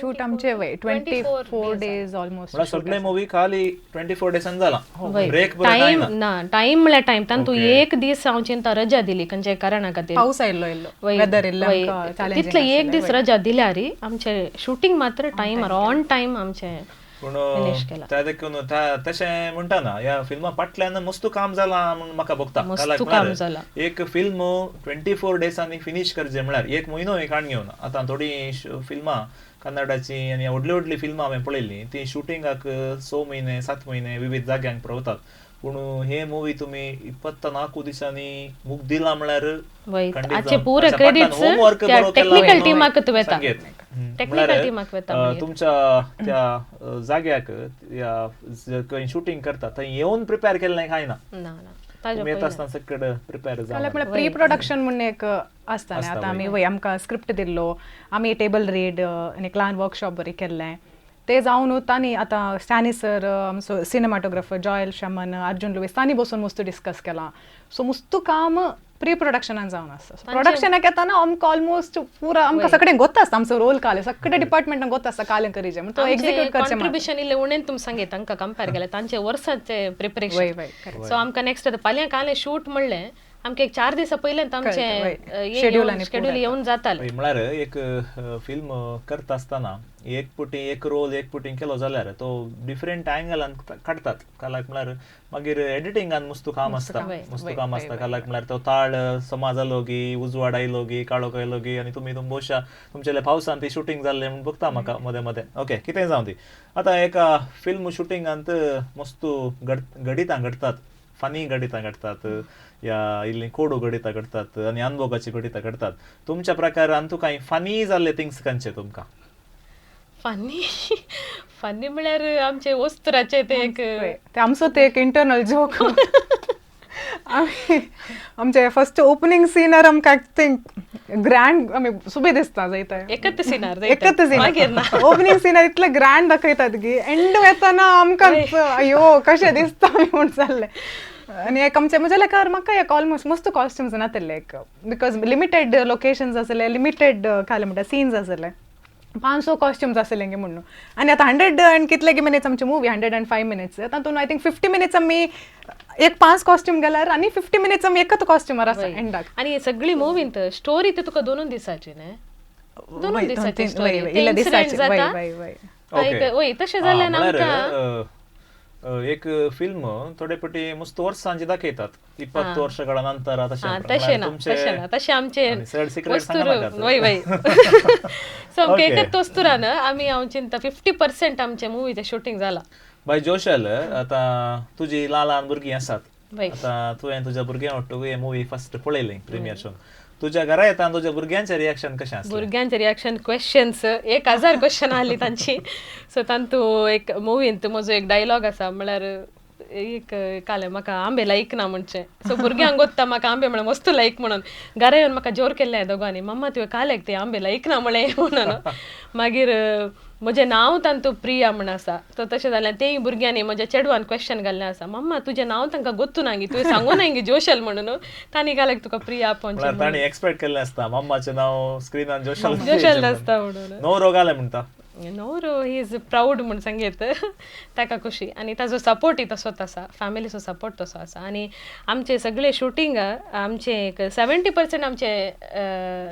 शूट आमचे 24 डेज ऑलमोस्ट. सगळे मुवी खाली 24 डेजान जाला, ब्रेक टायम ना, टायम म्हळ्यार टायम तांतू एक दीस हांव चिंता रजा दिली खंयच्या कारणा खातीर, पावस आयिल्लो वेदर तितले एक दीस रजा दिल्यार आमचे शुटींग मात्र टायमार ऑन टायम आमचे पूण त्या देखून तशें म्हणटा ना ह्या फिल्मा फाटल्यान मस्त काम जालां म्हूण म्हाका भोगता. एक फिल्म 24 डेजांनी फिनीश करचें म्हळ्यार एक म्हयनो काण घेवन. आतां थोडीं फिल्मां कन्नडाची आनी व्हडलीं व्हडलीं फिल्मां हांवें पळयल्लीं तीं शुटिंगाक 6 म्हयने 7 म्हयने विविध जाग्यांक प्रवतात, पूण हे मुवी तुमी 24 दिसांनी मुगदिला म्हळ्यार तुमच्या त्या जाग्याक खंय शुटींग करता थंय येवन प्रिपेर केल्लें कांय ना, येता आसतना सगळे प्रिपेर जालें. प्री प्रोडक्शन म्हूण एक आसता न्ही, आतां आमी वय आमकां स्क्रिप्ट दिल्लो, आमी टेबल रीड आनी एक ल्हान वर्कशॉप बरी केल्लें, ते जावन तांणी आतां स्टॅनी सर आमचो सिनेमाटोग्राफर जॉयल शमन अर्जुन लुईस तांणी बसून मस्त डिस्कस केलां. सो मस्त काम प्री प्रोडक्शनान जावन आसता. प्रोडक्शनाक येताना आमकां ऑलमोस्ट पुरा आमकां सगळें गोत आसता, आमचो रोल काले सगळे डिपार्टमेंटान गोत आसता कालें करीचें म्हण तो एक्झिक्यूट करचें. कॉन्ट्रिब्युशन इल्लें उणें तुमी सांगें तांकां कंपेर केलें तांचे वर्साचें प्रिपरेशन. सो आमकां नेक्स्ट आतां फाल्यां कालें शूट म्हणलें आमकां एक 4 दिसां पयल्यान आमचें शेड्यूल येवन जातालें. म्हळ्यार एक फिल्म करता आसतना एक पुटी एक रोल एक पुटी केलो जाल्यार तो डिफरंट अँगलान काडटात. कालाक म्हळ्यार मागीर एडिटिंगान मस्तू काम आसता, मस्तू काम आसता. कालाक म्हळ्यार तो ताळ समा जालो की उजवाड आयलो की काळोख आयलो की आनी तुमी भोवशा तुमचेले पावसान ती शुटींग जाल्लें म्हूण बघता म्हाका मदें मदें. ओके, कितें जावं ती आतां एका फिल्म शुटिंगांत मस्तू घडितां घडटात, फनी घडितां घडटात या इल्ली कोडू घडितां घडटात आनी अनभोगाची घडितां घडटात. तुमच्या प्रकारान तूं कांय फनी जाल्ले थिंग्स खंयचे तुमकां? फनी फनी म्हळ्यार आमचे वस्त्राचे ते एक ते आमचो ते एक इंटरनल जोक. आमी आमचे फर्स्ट ओपनिंग सिनार आमकां थिंक ग्रँड आमी सुबे दिसता जायता एकच सिनार, एकच सिनार ओपनिंग सिनार इतले ग्रँड दाखयतात की एंड येताना आमकां अयो कशें दिसता आमी म्हूण जाल्लें. आनी एक आमचे म्हज्या लेखार म्हाका एक ऑलमोस्ट मस्त कॉस्ट्युम्स नातले एक because limited locations आसले, लिमिटेड काले म्हणटा सीन्स आसले, 500 कॉस्ट्युम्स आसले गे म्हणून. आनी आतां 100 आनी कितले गे मिनिट्स आमची मुवी 105 मिनिट्स, तातूंत I think 50 minutes आमी एक 5 कॉस्ट्यूम गेल्यार आनी 50 मिनिट्स आमी एकच कॉस्ट्युमार आसा एंडाक. आनी सगळी मुवींत स्टोरी ते तुका दोनून दिसाची न्ही, दोनून दिसाची स्टोरी जाता. वय तशें जाल्यार आमकां एक फिल्म थोडे पटी मस्त वर्सांची दाखयतात, 20 वर्सां काळा नंतर तशें ना, तशें ना, तशें आमचे वय वय सो आमकां एकच वस्तुरान आमी हांव चिंता 50% आमचे मुवीचें शुटींग जाला. बाय जोशल, आतां तुजी ल्हान ल्हान भुरगीं आसात, आतां तुवें तुज्या भुरग्यां वांटूक हे मुवी फर्स्ट पळयली प्रिमियर शो, तुज्या घरा येता तुज्या भुरग्यांचें रिएक्शन कशें आसलें? भुरग्यांचें रिएक्शन क्वेश्चन्स 1000 क्वेश्चन आहली तांची. सो तांतू एक मुवींत म्हजो एक डायलॉग आसा म्हळ्यार एक काले म्हाका आंबे लायक ना म्हणचें. सो भुरग्यांक गोत्ता म्हाका आंबे म्हळ्यार मस्त लायक म्हणून घरा येवन म्हाका जोर केल्ले दोगांनी, मम्मा तुवें कालेक ते आंबे लायक ना म्हळें म्हणून. मागीर म्हजें नांव तांतू प्रिया म्हण आसा, सो तशें जाल्यार तेय भुरग्यांनी म्हज्या चेडवान क्वेश्चन घाल्लें आसा, मम्मा तुजें नांव तांकां गोत्तू ना गी, तुवें सांगू ना गी जोशल म्हणून, तांणी घालें तुका प्रिया आपोवचें. तांणी एक्सपेक्ट केल्लें आसता मम्माचें नांव स्क्रिनार जोशल जोशल आसता म्हणून. नवरो घालें म्हणटा, नवरो he is proud म्हूण सांगयत, ताका खुशी आनी ताजो सपोर्टय तसोच आसा, फॅमिलीचो सपोर्ट तसो आसा. आनी आमचे सगळे शुटींग आमचे एक 70% आमचे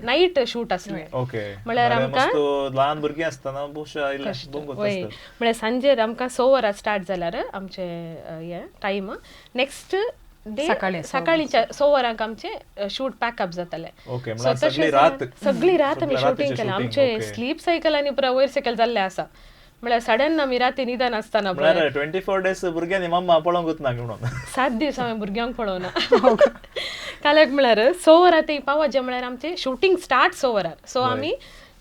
नायट शूट आसलें. म्हळ्यार आमकां ल्हान भुरगीं आसतना म्हळ्यार सांजेर आमकां 6 वरां स्टार्ट जाल्यार आमचे हें टायम, नेक्स्ट डे सकाळी 6 वरांक आमचे शूट पॅकअप जातालें. सगळी रात आमी शूटिंग केलें. आमचे स्लीप सायकल आनी पुरा वयर सकयल जाल्लें आसा, म्हळ्यार 9:30 आमी राती निदान आसतना 24 डेज भुरग्यांनी मम्मा पळोवंकूच ना म्हणून 7 दीस हांवें भुरग्यांक पळोवना. काल्याक म्हळ्यार 6 वरां ते पावचे म्हळ्यार आमचें शूटिंग स्टार्ट 6 वरार, सो आमी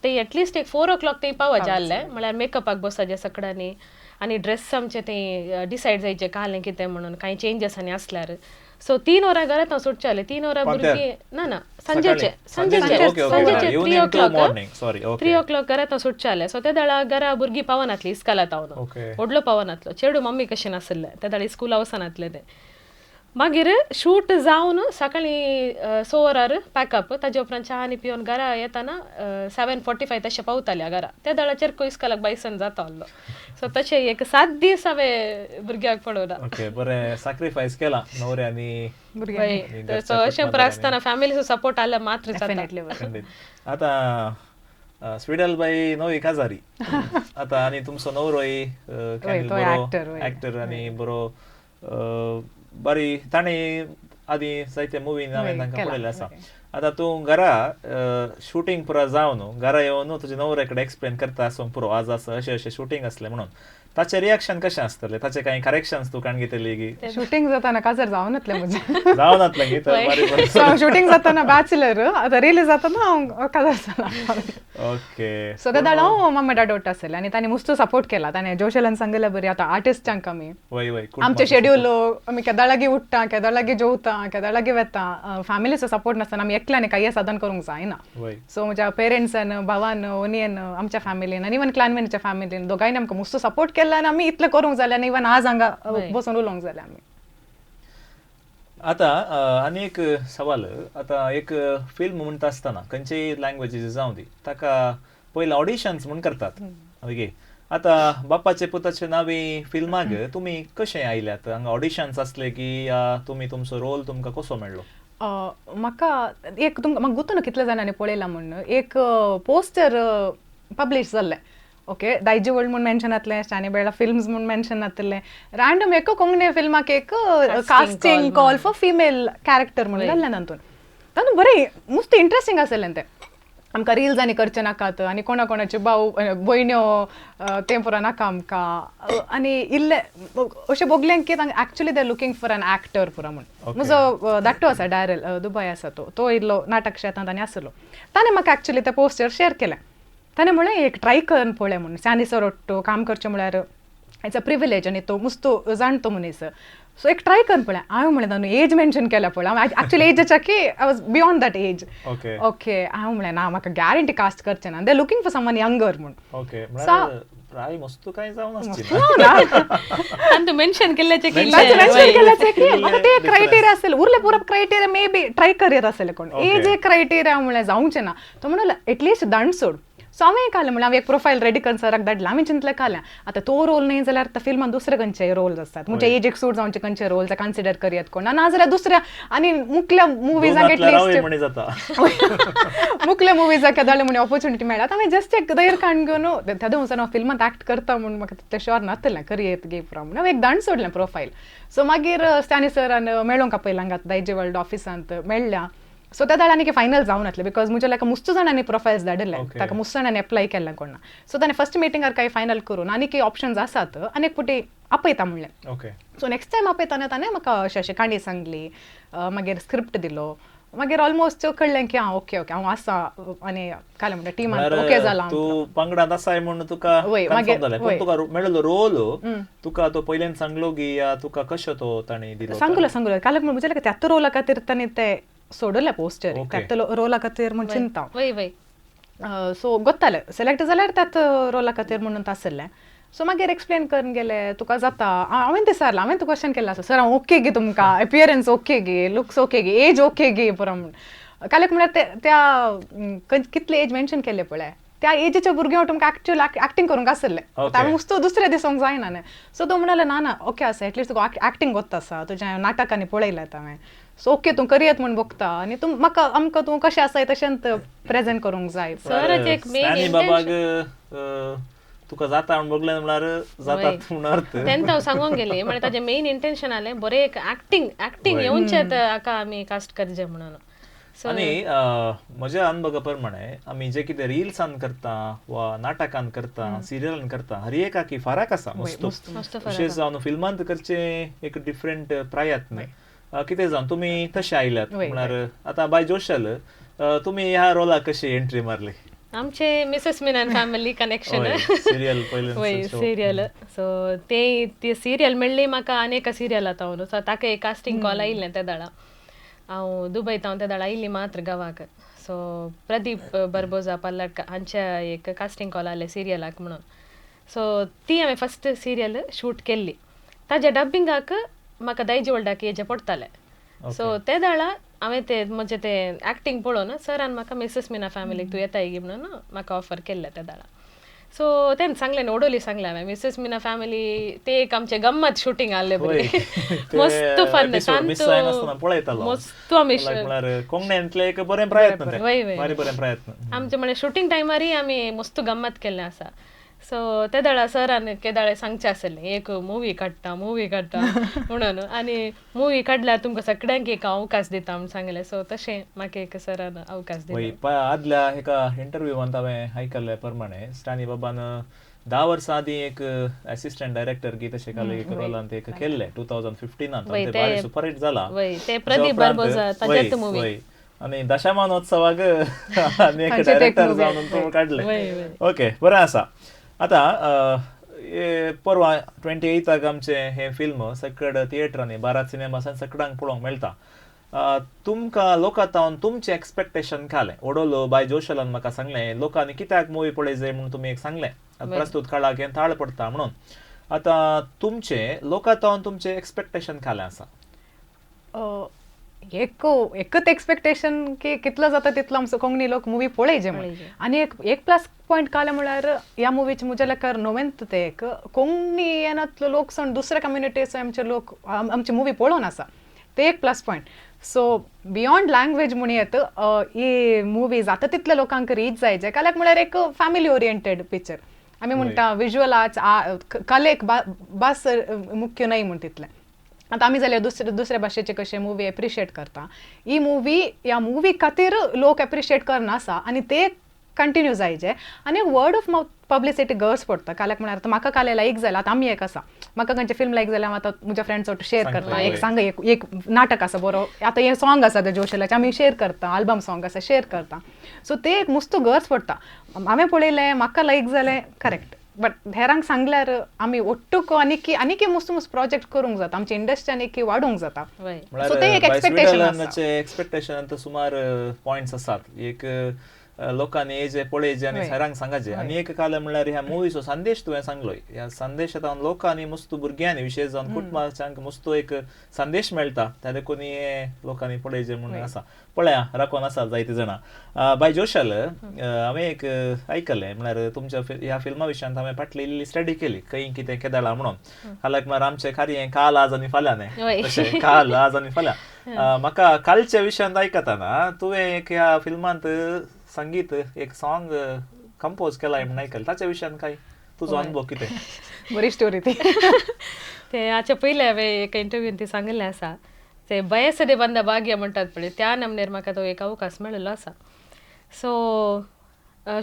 ते एटलिस्ट एक 4 o'clock ते पावचे आहले, म्हळ्यार मेकअपाक बसपाचें सगळ्यांनी आनी ड्रेस आमचे ते डिसायड जायचे कालें कितें म्हणून कांय चेंजीस आनी आसल्यार. सो 3 वरां घरांत हांव सुटचें आहलें, 3 वरां भुरगीं ना ना सांजेचे सांजेचे सांजेचे 3 o'clock 3 o'clock घरांत हांव सुटचें आहलें. सो ते दाळा घरा भुरगीं पावनातलीं इस्कालात हांव व्हडलो पावनातलो, चेडू मम्मी कशें नासलें ते दाळे स्कुला वचनातलें तें. मागीर शूट जावन सकाळीं 6 वरार पॅकअप, ताजे उपरांत च्या आनी पिवन घरा येताना 7:45 तशें पावतालें घरा. त्या दाळाचेर इस्कालाक बायसन जाता आहलो. सो तशें एक 7 दीस हांवें भुरग्याक पळोवना. ओके, बरें सॅक्रिफायस केला नवऱ्यांनी. सो अशें पुरो आसतना फॅमिलीचो सपोर्ट आसल्यार मात्र जाता. आतां स्वीडल बाई नवी काजारी आतां आनी तुमचो नवरोय एक्टर आनी बरो बरी ताणें आदीं जायते मुवीन हांवें तांकां पळयल्लें आसा. आतां तूं घरा शूटिंग पुरा जावन घरा येवन तुज्या नवऱ्या कडेन एक्सप्लेन करता आसूंक पुरो आज आसा अशें अशें शूटिंग आसलें म्हणून, ताचें रिएक्शन कशें आसतलें? ताचें कांय करेक्शन्स तूं काण घेतली की? शूटिंग जाताना काजार जावनातलें म्हजें, जावनातलें की तर शूटिंग जाताना बॅचलर, आतां रिलीज जाताना हांव काजार जाला. ओके, सो तेदाळ हांव मम्मी डाडोट आसलें आनी ताणें मस्त सपोर्ट केला. ताणें जोशलान सांगलें बरें आतां आर्टिस्टांक आमी आमचें शेड्यूल आमी केदाळागी उठ्ठा, केदाळागी जेवता, केदाळागी वेता, फॅमिलीचो सपोर्ट नासतना आमी एकल्यान कांय साधन करूंक जायना. सो म्हज्या पेरंट्सान, भावान, ओनियन, आमच्या फॅमिलीन आनी इवन क्लॅनमेनच्या फॅमिलीन दोगांयनी आमकां मस्त सपोर्ट केला आनी आमी इतलें करूंक जालें आनी इवन आज हांगा बसून उलोवंक जालें आमी. आतां आनी एक सवाल, आतां एक फिल्म म्हणटा आसतना खंयचेय लँग्वेजीस जावं दी ताका पयलीं ऑडिशन्स म्हूण करतात. ओके, आतां बापाचे पुताचे नावी फिल्माक तुमी कशें आयल्यात? हांगा ऑडिशन्स आसले की तुमी तुमचो रोल तुमकां कसो मेळ्ळो? म्हाका एक तुमकां म्हाका गुतून कितले जाणांनी पळयलां म्हूण एक पोस्टर पब्लिश जाल्लें. ओके, दायजी वर्ल्ड म्हूण मेन्शन जातलें, स्टॅनी बेळा फिल्म्स म्हूण मेन्शन जातलें, रँडम एक कोंकणी फिल्माक एक casting call for female character म्हणून जाल्लें. तातूंत तातूंत बरें मस्त इंट्रस्टींग आसलें तें. आमकां रिल्स आनी करचें नाकात आनी कोणा कोणाच्यो भाव भयण्यो तें पुरो नाका आमकां आनी इल्लें अशें बगलें की तांकां actually they looking for an actor पुरो म्हूण. म्हजो धाकटो आसा डायरल, दुबय आसा तो, तो इल्लो नाटक क्षेत्रांत आनी आसलो, ताणें म्हाका एक्चुली तें पोस्टर शेअर केलें. ताणें म्हणलें एक ट्राय करून पळय म्हूण, स्टॅनी सर ओट्टू काम करचें म्हळ्यार it's a privilege आनी तो मुस्तो जाणतो मनीस, सो एक ट्राय करून पळय. हांवें म्हणलें ताणें एज मेन्शन केल्या पळय, हांव एक्चुअली एजाच्या की I was beyond that age. Okay, हांवें म्हणलें ना म्हाका गॅरंटी कास्ट करचें ना, they looking for someone younger म्हूण. ओके, प्राय मस्त काय जावन आसची ना मेन्शन केल्ल्याचें की म्हाका ते क्रायटेरिया आसलें, उरले पुरो क्रायटेरिया मे बी ट्राय करयत आसलें कोण, एज एक क्रायटेरिया म्हणल्यार जावचें ना. तो म्हणून एटलिस्ट दांड सोड. सो हांवें एक आलें म्हणल्यार हांवें एक प्रोफायल रेडी करून सराक धाडलें. हांवें चिंतलें कालें आतां तो रोल न्हय जाल्यार आतां फिल्मान दुसरे खंयचे रोल्स आसतात म्हणजे एजीक सूट जावचे खंयचे रोल्स कन्सिडर करयात कोण, नाजाल्यार दुसऱ्या आनी मुखल्या मुवीजाक एटलिस्ट मुखल्या मुवीजाक केदाळे म्हण ऑपॉर्च्युनिटी मेळ्ळा. हांवें जस्ट एक धैर्य काण घेवन त्या दिवसान हांव फिल्मांत एक्ट करता म्हूण म्हाका तितलें शुअर नासलें करयेत गे पुरो म्हूण हांवें एक दांड सोडलें प्रोफायल. सो मागीर स्टॅनी सरान मेळोंक आपयलें हांगा दायजी वर्ल्ड ऑफिसांत मेळ्ळ्या. सो त्या आनी फायनल जावन नासलें because म्हज्या लायक मुस्त जाणांनी प्रोफायल्स धाडिल्ले, ताका मुस्त जाणांनी एप्लाय केल्लें कोण ना. सो ताणें फर्स्ट मिटिंगार कांय फायनल करून आनी की ऑप्शन्स आसात आनी एक पुटी आपयता म्हणलें. सो नेक्स्ट टायम आपयतना ताणें म्हाका अशें अशें काणी सांगली, मागीर स्क्रिप्ट दिलो, मागीर ऑलमोस्ट कळ्ळें की आं ओके ओके हांव आसा आनी कालें म्हणटा टिमान ओके जालां, तूं पंगडांत आसाय म्हूण तुका कन्फर्म जालें. पूण तुका मेळ्ळो रोल तुका तो पयल्यान सांगलो की या तुका कशें तो ताणें दिलो? सांगलो सांगलो काल म्हजे त्याच रोला खातीर ताणें ते सोडले पोस्टर, त्याच रोला खातीर म्हूण चिंता. सो गोत्तालें सिलेक्ट जाल्यार त्याच रोला खातीर म्हणून आसलें. सो मागीर एक्सप्लेन करून गेले तुका जाता. हांवें ते सरला हांवें तुका क्वेश्चन केल्लें आसा सर हांव ओके गे तुमकां, एपियरन्स ओके गे, लुक्स ओके गे, एज ओके गे पुरो म्हूण. काल एक म्हळ्यार त्या कितले एज मेन्शन केल्ले पळय त्या एजीच्या भुरग्यांक तुमकां एक्चुअल एक्टींग करूंक आसलें, हांवें मुस्तो दुसऱ्या दिसूंक जायना न्ही. सो तो म्हणाले ना ना ओके आसा, एटलिस्ट तुका एक्टींग गोत्ता आसा, तुज्या नाटकांनी पळयलें हांवें, सो ओके तूं करयत म्हूण बघता आनी तूं म्हाका आमकां तूं कशें आसाय तशेंच प्रेजेंट करूंक जाय. तुका जाता म्हूण बगलें म्हळ्यार जाता म्हूण अर्थ तेन्ना हांव सांगूंक गेली म्हळ्यार ताजें मेन इंटेन्शन आलें बरें एक एक्टींग एक्टींग येवचें हाका आमी कास्ट करचें म्हणून. आनी म्हज्या अनुभवा प्रमाणे आमी जे कितें रिल्सान करता वा नाटकान करता सिरियलान करता हर एकाकी फरक आसा मस्त, विशेश जावन फिल्मांत करचें एक डिफरंट प्रयत्न कितें जावन तुमी तशें आयल्यात म्हळ्यार आतां बाय जोशल तुमी ह्या रोलाक कशी एंट्री मारली? आमचे मिसेस मिनान फॅमिली कनेक्शन सिरियल पयलें वय सिरियल, सो ते सिरियल मेळ्ळी म्हाका आनी एका सिरियल आतां सो ताका एक कास्टींग कॉल आयिल्लें त्या दाडा हांव दुबय हांव त्या दाडा आयिल्ली मात्र गांवाक. सो प्रदीप बर्बोजा पल्लटका हांच्या एक कास्टींग कॉल आयलें सिरियलाक म्हणून. सो ती हांवें फस्ट सिरियल शूट केल्ली, ताज्या डब्बिंगाक म्हाका दायजी वर्ल्डाक येचें पडटालें. सो ते दाडा हांवें ते म्हजें ते एक्टींग पळोवन सरान म्हाका मिसेस मिना फॅमिलीक तूं येताय गी म्हणून म्हाका ऑफर केल्लें त्या दाडा. सो तेन्ना सांगलें ओडोली सांगलें हांवें मिसेस मिना फॅमिली ते एक आमचें गम्मत शुटींग आहलें बरें मस्त फन मस्त आमी आमचें म्हळ्यार शुटींग टायमारय आमी मस्त गम्मत केल्लें आसा. सो ते दाडा सरान केदाळे सांगचें आसलें एक मुवी काडटा मुवी काडटा म्हणून आनी मुवी काडल्यार तुमकां सगळ्यांक एक अवकाश दिता म्हूण सांगलें. सो तशें म्हाका एक सरान अवकाश दिलो. आदल्या एका इंटरव्यूवांत हांवें आयकल्ले प्रमाणे स्टॅनी बाबान 10 वर्सां आदीं एक असिस्टंट डायरेक्टर की तशें काल एक रोलांत एक केल्लें 2015 सुपर हिट जाला प्रदीप बार्बोजा ताजेच मुवी आनी दशमानोत्सवाक आनी एक डायरेक्टर जावन तूं काडलें. ओके बरें आसा. आतां परवा 28 आमचें हें फिल्म सकड थिएटरांनी भारत सिनेमासान सगळ्यांक पळोवंक मेळटा. तुमकां लोकां तावन तुमचें एक्सपेक्टेशन खालें ओडोलो बाय जोशलान म्हाका सांगलें लोकांनी कित्याक मुवी पळय जाय म्हणून तुमी एक सांगलें प्रस्तूत काळाक हें ताळ पडटा म्हणून, आतां तुमचें लोकां तावन तुमचें एक्सपेक्टेशन खालें आसा? एक एकच एक्सपेक्टेशन की कितलो जाता तितलो आमचो कोंकणी लोक मुवी पळय म्हणून. आनी एक एक प्लस पॉयंट काले म्हळ्यार ह्या मुवीचे म्हज्या लेखार नोवेंत ते एक कोंकणी येनातलो लोक सोड दुसऱ्या कम्युनिटीचो आमचे लोक आमची मुवी पळोवन आसा, ते एक plus point. So beyond language म्हण येत ही मुवी जाता तितल्या लोकांक रीच जायचे. काल्याक म्हळ्यार एक फॅमिली ओरिएंटेड पिक्चर आमी म्हणटा, विज्युअल आर्ट्स कलेक बस मुख्य न्हय म्हण तितलें. आतां आमी जाल्यार दुसरे दुसऱ्या भाशेचे कशे मुवी एप्रिशिएट करता, ही मुवी ह्या मुवी खातीर लोक एप्रिशिएट करना आसा आनी ते कंटिन्यू जायचे. आनी वर्ड ऑफ मावथ पब्लिसिटी गरज पडटा. काल्याक म्हळ्यार आतां म्हाका काले लायक जाल्यार, आतां आमी एक आसा, म्हाका खंयचें फिल्म लायक जाल्यार हांव आतां म्हज्या फ्रेंड्स शेअर करता, एक सांग एक एक नाटक आसा बरो, आतां हें सॉंग आसा तें जोशलाचें आमी शेअर करता, आल्बम सॉंग आसा शेअर करता. सो ते एक मस्त गरज पडटा. हांवें पळयलें म्हाका लायक जालें करेक्ट, बट हेरांक सांगल्यार आमी ಒಟ್ಟುಕು आनीकी आनीकी मस्त मस्त प्रोजेक्ट करूंक जाता, आमची इंडस्ट्री आनीकी वाडूंक जाता. सो ते एक एक्सपेक्टेशन आसा. एक्सपेक्टेशन सुमार पॉयंट्स आसात. एक लोकांनी येजे पळयजे आनी हेरांक सांगाचे. आनी एक काल म्हणल्यार ह्या मुवीचो संदेश तुवें सांगलोय, ह्या संदेशांत लोकांनी मस्त भुरग्यांनी विशेश जावन कुटुंबांक मस्त एक संदेश मेळटा, त्या देखून हे लोकांनी पळयजे म्हणून आसा. पळया राखून आसा जायते जाणां. बाय जोशल, हांवें एक आयकलें म्हळ्यार तुमच्या ह्या फिल्मा विशयांत हांवें फाटली इल्ली स्टडी केली खंय कितें केदाळा म्हणून. हाल्याक म्हळ्यार आमचें कार्य काल आज आनी फाल्यां न्ही, तशें काल आज आनी फाल्यां. म्हाका कालच्या विशयांत आयकतना तुवें एक ह्या फिल्मांत संगीत एक सॉंग कंपोज केलाय म्हणून आयकलें, ताच्या विशयान काय तुजो अनुभव कितें? बरी स्टोरी ती. ते हाच्या पयलें हांवें एका इंटरव्यून ती सांगिल्लें आसा, ते बयसदे बंद भाग्य म्हणटात पळय, त्या नमनेर म्हाका तो एक अवकाश मेळिल्लो आसा. सो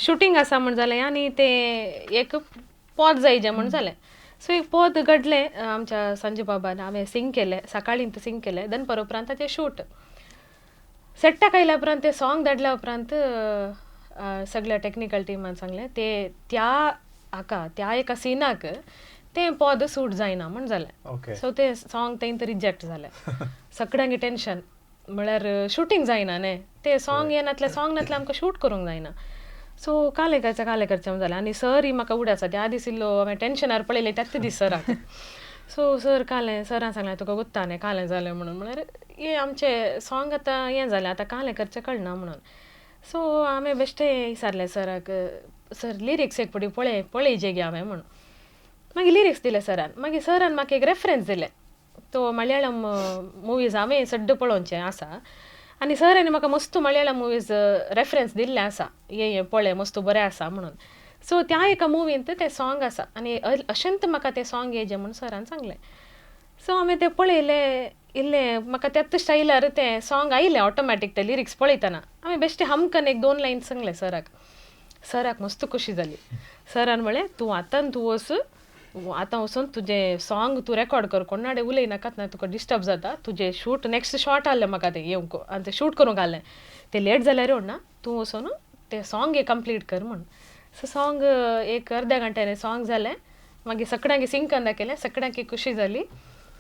शुटींग आसा म्हण जालें आनी ते एक पद जायजें म्हण जालें. सो एक पद घडलें आमच्या संजू बाबान, हांवें सिंग केलें, सकाळीं सिंग केलें, दनपार उपरांत ताचें शूट सेट्टाक आयल्या उपरांत तें सॉंग धाडल्या उपरांत सगळ्या टॅक्निकल टिमान सांगलें ते त्या हाका त्या एका सिनाक तें पद सूट जायना म्हण जालें. सो तें सॉंग थंय रिजेक्ट जालें. सगळ्यांक टेंशन म्हळ्यार शुटींग जायना न्ही, तें सॉंग येनातलें, सॉंग नातलें आमकां शूट करूंक जायना. सो कालें करचें कालें करचें जालें. आनी सर ही म्हाका उड आसा त्या दीस इल्लो हांवें टेंशनार पळयलें त्याच दीस सराक. सो सर कालें सरान सांगलें तुका गुत्ता न्ही कालें जालें म्हणून, म्हळ्यार हें आमचें सॉंग आतां हें जालें आतां कालें करचें कळना म्हणून. सो हांवें बेश्टें विचारलें सराक, सर लिरिक्स एक फावटी पळय पळयचे गे हांवें म्हणून. मागीर लिरिक्स दिले सरान, मागीर सरान म्हाका एक रेफरन्स दिले, तो मलयाळम मुवीज हांवें सड्ड पळोवचें आसा आनी सरांनी म्हाका मस्त मलयाळम मुवीज रेफरन्स दिल्लें आसा, हें हें पळय मस्त बरें आसा म्हणून. सो त्या एका मुवींत तें सॉंग आसा आनी अशेंत म्हाका तें सॉंग येजें म्हूण सरान सांगलें. सो हांवें तें पळयलें इल्लें म्हाका त्याच स्टायलार तें सॉंग आयलें ऑटोमॅटीक तें लिरिक्स पळयतना. हांवें बेश्टें हमकन एक दोन लायन सांगलें सराक, सराक मस्त खोशी जाली. सरान म्हळें तूं आतां तूं वच, आतां वचून तुजें सॉंग तूं रेकॉर्ड कर, कोणाडे उलयनाकात ना तुका डिस्टर्ब जाता, तुजें शूट नेक्स्ट शॉट आहलें म्हाका तें येवंक आनी तें शूट करूंक आहलें, तें लेट जाल्यार ना तूं वचून तें सॉंग एक कंप्लीट कर म्हूण. सो सॉंग एक अर्द्या घंट्याने सॉंग जालें, मागीर सगळ्यांक सिंग दाखयलें, सगळ्यांक खुशी जाली.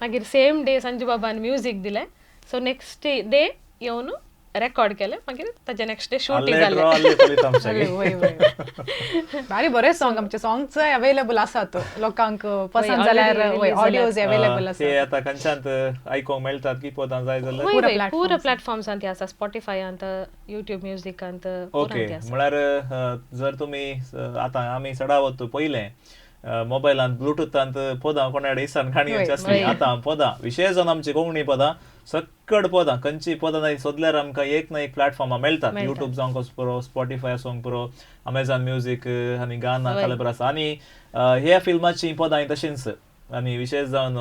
मागीर सेम डे संजू बाबान म्युजीक दिलें. सो नेक्स्ट डे येवन रेकॉर्ड केलें, मागीर ताजें नेक्स्ट डे शूट जालें. भारी बरें सॉंग, आमचे सॉंग्स अवेलेबल आसात लोकांक पसंत जाल्यार ऑडियोज अवेलेबल आसात. ते आतां खंयच्यान आयकूंक मेळटात की पदां जाय जाल्यार पुरा प्लॅटफॉर्म्सांत आसा, स्पॉटिफायांत, युट्यूब म्युजिकांत. ओके, म्हळ्यार जर तुमी आतां आमी चडावत पयलें मोबायलांत ब्लुटूथांत पदां कोणाकडे इसान काणी आसली, आतां पदां विशेश जावन आमची कोंकणी पदां सक्कड पदां खंयची पदां नाही सोदल्यार आमकां एक ना एक प्लॅटफॉर्मां मेळटात. युट्यूब जावंक पुरो, स्पॉटिफाय आसूंक पुरो, अमेझॉन म्युजीक आनी गाना कालेबर आसा. आनी ह्या फिल्माचीं पदां तशींच. आनी विशेश जावन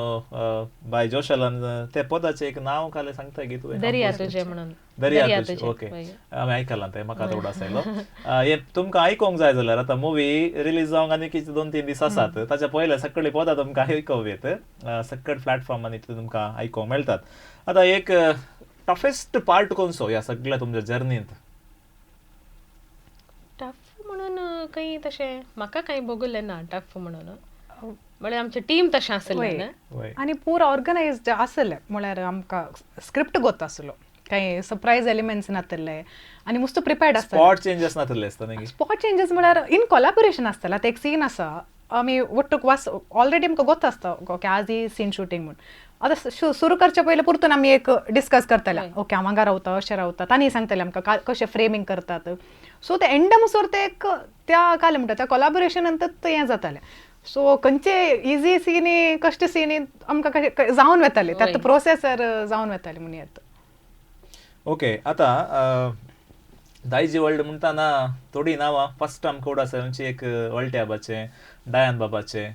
बाय जोशलान त्या पदाचें एक नांव कालें सांगता गी तुवें? दर्या तुजें म्हणून. दर्या तुजें, ओके, हांवें आयकलां तें, म्हाका आतां उडास आयलो. हें तुमकां आयकूंक जाय जाल्यार आतां मुवी रिलीज जावंक आनी कितें 2-3 दीस आसात, ताच्या पयलें सगळीं पदां तुमकां आयकूंक येत, सकट प्लॅटफॉर्मांनी तुमकां आयकूंक मेळटात. आतां एक टफेस्ट पार्ट कोणसो ह्या सगळ्या तुमच्या जर्नींत? टफ म्हणून कांय तशें म्हाका कांय भोगलें ना टफ म्हणून, म्हळ्यार आमचें टीम तशें आसलें आनी पुरो ऑर्गनायज्ड आसलें, म्हळ्यार आमकां स्क्रिप्ट गोत आसलो, कांय सरप्रायज एलिमेंट्स नातले आनी मस्त प्रिपेर्ड आसता. स्पॉट चेंजेस नातले आसता न्ही? स्पॉट चेंजेस म्हळ्यार इन कोलॅबोरेशन आसतालें. आतां एक सीन आसा, आमी ಒಟ್ಟುಕ್ वास ऑलरेडी आमकां गोत आसता ओके आज ही सीन शूटिंग म्हूण. आतां सुरू करचे पयलीं परतून आमी एक डिस्कस करतले, ओके हांव हांगा रावता अशें रावता, तांणी सांगतले आमकां कशें फ्रेमींग करतात. सो ते एंडा म्हणसर ते एक त्या कालें म्हणटा त्या कोलॅबोरेशनान तें हें जातालें. सो खंयचे इजी सिनी कश्ट सिनी आमकां कशें जावन वताले, त्यात प्रोसेसर जावन वताले म्हूण येता. ओके, आतां दायजी वर्ल्ड म्हणटाना थोडीं नांवां फर्स्ट आमकां उडास आमची एक वळट्याबाचें, डायन बाबाचें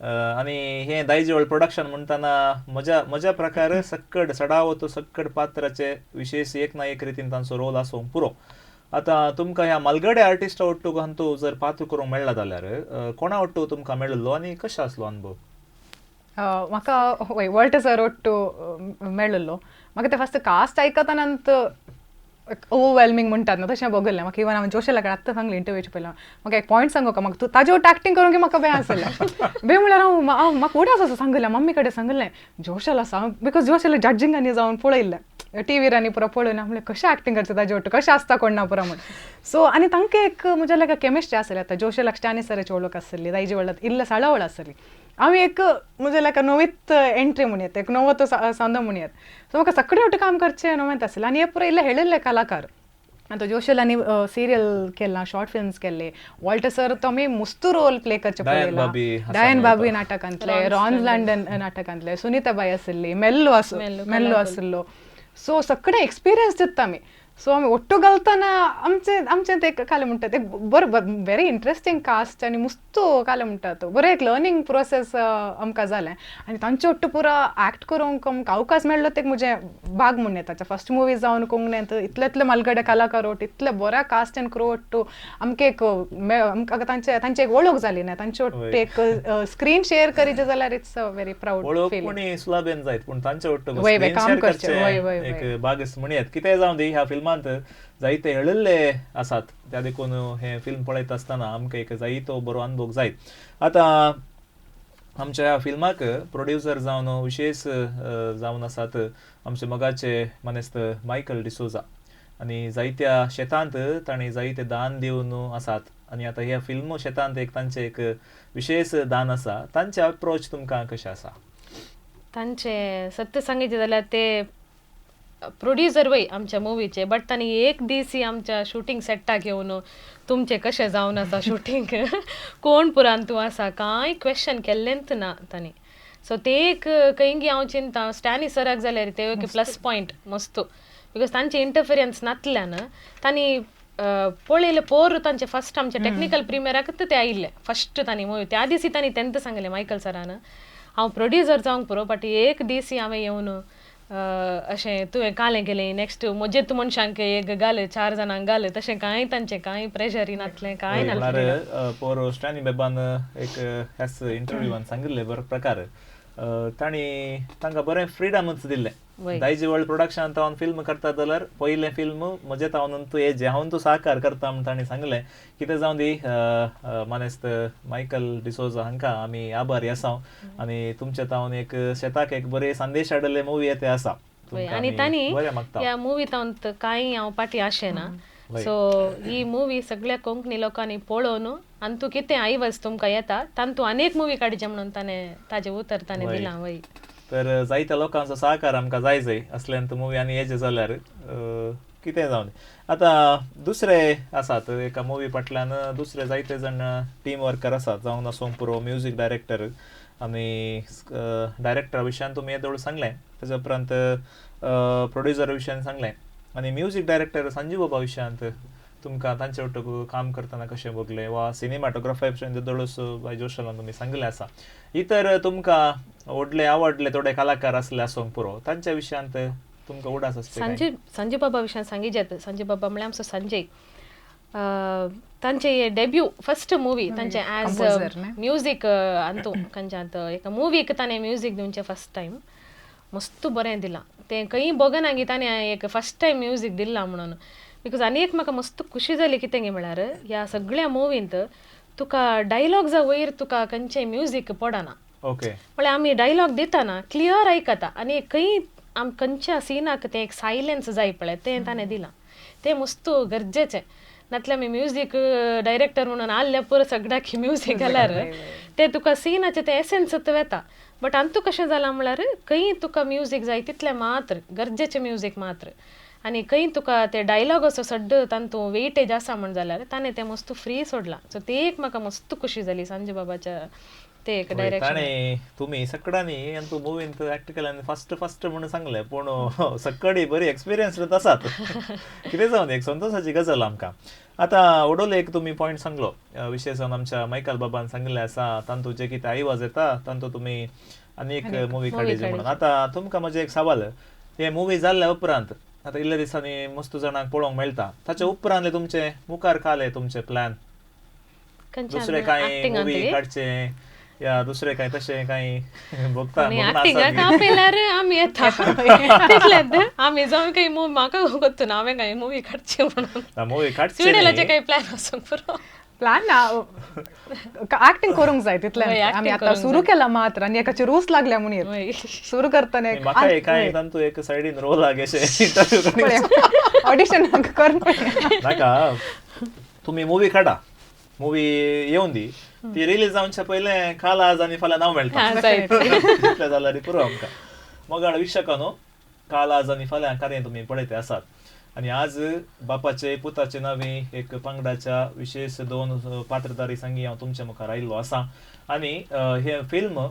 आनी हें दायजी वर्ल्ड प्रोडक्शन म्हणटाना म्हज्या म्हज्या प्रकार सक्कड सडावतो सक्कड पात्राचे विशेश एक ना एक रितीन तांचो रोल आसूंक पुरो. आतां तुमकां ह्या मालगडे आर्टिस्टा ಒಟ್ಟು ಅಂತೂ जर पात्र करूंक मेळ्ळा जाल्यार कोणा ಒಟ್ಟು तुमकां मेळिल्लो आनी कशें आसलो अनुभव? म्हाका वय वॉल्टर सर ಒಟ್ಟು मेळिल्लो. म्हाका ते फस्ट कास्ट आयकतानांत ओवरवेल्मिंग म्हणटात न्हू तशें बघिल्लें. म्हाका इवन हांवें जोशेला कडेन आत्तां सांगलें इंटरव्यूचे पयलीं, म्हाका एक पॉयंट सांगू का, म्हाका तूं ताजे वट एक्टींग करूंक म्हाका बें आसलें. बे म्हणल्यार हांव हांव म्हाका उडास आसा सांगिल्लें, मम्मी कडेन सांगिल्लें जोशेल आसा, because जोशेल जजिंग आनी जावन पळयल्लें टिवीर आनी पुरो पळोवन म्हणलें कशें एक्टींग करता ताजे वट, कशें आसता कोण ना पुरो म्हण. सो आनी तांकां एक म्हज्या लायक केमिस्ट्री आसली. आतां जोशेलाक स्टॅनी सराची वळख आसली, दायजी वर्ल्डांत इल्लें साळावळ आसली. हांव एक म्हज्या लायक नवीत एंट्री म्हणयत, एक नवो तो सांदो म्हणयत. सो म्हाका सगळे वटेन काम करचें नवेंच आसलें आनी हे पुरो इल्ले हेळिल्ले कलाकार. आतां जोशेलांनी सिरियल केलां, शॉर्ट फिल्म्स केल्ले, वॉल्टर सर तो आमी मुस्तू रोल प्ले करचे पळयला, डायन बाबी नाटकांतले, रॉन्स लंडन नाटकांतले, सुनीता बाई आसली, मेल्लो मेल्लो आसलो. सो सगळे एक्सपिरियन्स दिता आमी. सो आमी ಒಟ್ಟು घालतना आमचे आमचें ते कालें म्हणटात एक बरो व्हेरी इंट्रस्टींग कास्ट आनी मुस्तू कालें म्हणटात बरें एक लर्नींग प्रोसेस आमकां जालें. आनी तांचे ಒಟ್ಟು पुरो एक्ट करूंक आमकां अवकाश मेळ्ळो ते म्हजें भाग म्हूण येता. फर्स्ट मुवी जावन कोंकणींत इतले इतले मालगडे कलाकार ಒಟ್ಟು इतले बऱ्या कास्ट एंड क्रू ಒಟ್ಟು आमकां एक आमकां तांचे तांची एक वळख जाली ना, तांचे ಒಟ್ಟು एक स्क्रीन शेअर करीत जाल्यार it's a very proud वळख. कोणी सुलाबेन जायत पूण तांचे ಒಟ್ಟು काम करचें एक भागस म्हणयत. कितें जावं दी, ह्या फिल्मांत जायते हेळिल्ले आसात, त्या देखून हें फिल्म पळयता आसतना आमकां एक जायतो बरो अनुभव जायत. आतां आमच्या ह्या फिल्माक प्रोड्युसर जावन विशेश जावन आसात आमचे मोगाचे मानेस्त मायकल डिसोजा आनी जायत्या शेतांत तांणी जायते दान दिवन आसात आनी आतां ह्या फिल्म शेतांत एक तांचें एक विशेश दान आसा. तांचे अप्रोच तुमकां कशें आसा? तांचे सत्य सांगितलें जाल्यार ते प्रोड्युसर वय आमच्या मुवीचे, बट तांणी एक दीस आमच्या शुटींग सेटाक येवन तुमचें कशें जावन आसा शुटींग, कोण पुरान तूं आसा, कांय क्वेश्चन केल्लेंच ना तांणी. सो ते एक खंयगी हांव चिंता स्टॅनी सराक जाल्यार ते एक प्लस पॉयंट मस्तू, because तांचे इंटरफिरन्स नातल्यान तांणी पळयलें पोर तांचे फर्स्ट आमच्या टॅक्निकल प्रिमियराकच ते आयिल्ले फर्स्ट तांणी मुवी. त्या दिसी तांणी तेंत सांगलें मायकल सरान, हांव प्रोड्युसर जावंक पुरो बट एक दीस हांवें येवन अशें तुवें कालें केलें नेक्स्ट म्हजें तूं मनशांक एक घाल, चार जाणांक घाल, तशें कांय तांचें कांय प्रेशर नासलें, कांय नासलें. पोर स्टॅनी बेबान एक ह्याच इंटरव्यूवान सांगिल्लें बरो प्रकार, तांणी तांकां बरें फ्रिडमूच दिल्लें. दायजी वर्ल्ड प्रोडक्शन तावन फिल्म करता जाल्यार पयलें फिल्म म्हजें तावन तूं येजें हांव तूं साकार करता म्हूण तांणी सांगलें. कितें जावं दी, मानेस्त मायकल डिसोजा हांकां आमी आभारी आसा आनी तुमचे तावन एक शेताक एक बरें संदेश हाडलें मुवी येते आसा. आनी तांणी ह्या मुवी तावन कांय हांव पाटी आशेना. सो ही मुवी सगळ्या कोंकणी लोकांनी पळोवन आनी तूं कितें आयवज तुमकां येता तांतू अनेक मुवी काडचे म्हणून ताणें ताजें उतर ताणें दिलां. वय तर जायत्या लोकांचो सहकार आमकां जाय जाय असल्यान मुवी आनी येजे जाल्यार कितें जावन. आतां दुसरे आसात एका मुवी फाटल्यान दुसरे जायते जाण टीम वर्कर आसात, जावं आसूंक पुरो म्युजीक डायरेक्टर आनी डायरेक्टरा विशयान तुमी येदोळ सांगलें, ताच्या उपरांत प्रोड्युसर विशयान सांगलें आनी म्युजीक डायरेक्टर संजीव बाबा विशयांत तुमकां तांचे ಒಟ್ಟು काम करतना कशें भोगलें वा सिनेमाटोग्राफा विशयान येदोळूच बाय जोशलान तुमी सांगिल्लें आसा. इतर तुमकां व्हडले आवडले थोडे कलाकार आसले आसूंक पुरो, तांच्या विशयांत तुमकां उडास आसता? संजीव बाबा विशयान सांगिजात. संजीव बाबा म्हळ्यार आमचो संजय, तांचे डेब्यू फर्स्ट मुवी तांचे एज म्युजीक अंतू खंयच्यात एका मुवीक ताणें म्युजीक दिवचें फर्स्ट टायम मस्त बरें दिलां. तें खंय बगना की ताणें एक फर्स्ट टायम म्युजीक दिलां म्हणून, because आनी एक म्हाका मस्त खुशी जाली कितें गे म्हळ्यार ह्या सगळ्या मुवींत तुका डायलॉग्सा वयर तुका खंयचें म्युजीक पडना. ओके, म्हळ्यार आमी डायलॉग दितना क्लियर आयकता आनी खंय आम खंयच्या सिनाक तें एक सायलन्स जाय पळय तें ताणें दिलां, तें मस्त गरजेचें. नातल्यार आमी म्युजीक डायरेक्टर म्हणून आल्ल्या पुरो सगळ्याक म्युजीक घाल्यार तें तुका सिनाचें तें एसेन्स वता. बट अंतू कशें जालां म्हळ्यार खंय तुका म्युजीक जाय तितलें मात्र गरजेचें म्युजीक मात्र, आनी खंय तुका ते डायलॉगाचो सड्ड तांतू वेटेज आसा म्हण जाल्यार ताणें तें मस्त फ्री सोडलां. सो ते एक म्हाका मस्त खुशी जाली संजय बाबाच्या ते एक डायरेक्शन. ताणें तुमी सगळ्यांनी आनी तूं मुवीन एक्ट केलें आनी फस्ट फस्ट म्हणून सांगलें, पूण सगळी बरी एक्सपिरियन्स आसात. कितें जावन एक संतोशाची गजाल आमकां. आतां ओडोले एक तुमी पॉयंट सांगलो, विशेश जावन आमच्या मायकल बाबान सांगिल्लें आसा, तांतू जे कितें आयवाज येता तांतू तुमी आनी एक मुवी काडची म्हणून. आतां तुमकां म्हजें एक सवाल, हे मुवी जाल्ल्या उपरांत आतां इल्ल्या दिसांनी मस्त जाणांक पळोवंक मेळटा, ताच्या उपरांत तुमचे मुखार काले तुमचे प्लॅन, दुसरे कांय मुवी काडचे या दुसरे कांय तशें कांय भोगता? आपल्यार आमी येता तितलेंच आमी जावन काही मुवी म्हाका गोत्तू ना, हांवें कांय मुवी काडची म्हणून. मुवी काडची स्विडलाचे काही प्लॅन आसूंक पुरो. प्लॅन ना, ऍक्टिंग करूंक जाय तितलें. आमी आतां सुरू केला मात्र आनी एकाची रूस लागल्या म्हणून सुरू करतना म्हाका काय तांतू एक सायडीन रोल आगे ऑडिशन कर नाका. तुमी मुवी काडा, मुवी येवन दी, ती रिलीज जावच्या पयलें काल आज आनी फाल्यां नांव मेळटा, तितलें जाल्यार पुरो आमकां. मोगाळ वीक्षकांनो, काल आज आनी फाल्यां कार्य तुमी पळयते आसात आनी आज बापाचे पुताचे नांवी एक पंगडाच्या विशेष दोन पात्रधारी संगी हांव तुमच्या मुखार आयिल्लो आसा. आनी हे फिल्म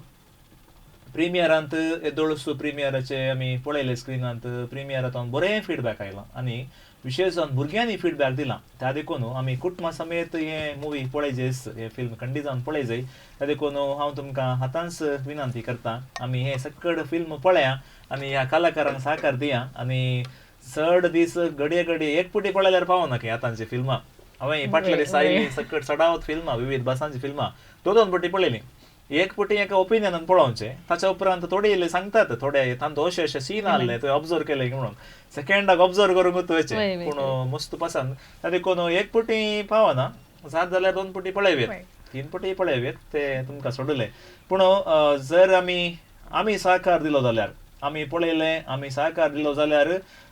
प्रिमियरांत येदोळसो प्रिमियराचे आमी पळयले स्क्रिनांत, प्रिमियरांत बरें फिडबॅक आयलां आनी विशेष जावन भुरग्यांनी फिडबॅक दिला. त्या देखून आमी कुटुंबा समेत हे मुवी पळयजेस, हे फिल्म खंडीत जावन पळयजाय. त्या देखून हांव तुमकां हातांच विनंती करता, आमी हे सकड फिल्म पळया आनी ह्या कलाकारांक साकार दिया. आनी चड दीस घडये घडये एक पुटी पळयल्यार पावना की आतांची फिल्मां. हांवें फाटल्या दिसा आयलीं सकट चडावत फिल्मां, विविध भासांची फिल्मां दोन दोन पटी पळयलीं. एक पटी एका ओपिनियनान पळोवचें, ताच्या उपरांत थोडे इल्ले सांगतात, थोडे तांतू अशे अशे सीन आहले तुवें ऑब्जर्व केले म्हणून, सेकंडाक ऑब्जर्व करूंक वचचें, पूण मस्त पसंत. त्या देखून एक पटी पावना, जात जाल्यार दोन पटी पळयवेत, तीन पटी पळयवेत, ते तुमकां सोडले. पूण जर आमी आमी सहकार दिलो जाल्यार, आमी पळयलें आमी सहकार दिलो जाल्यार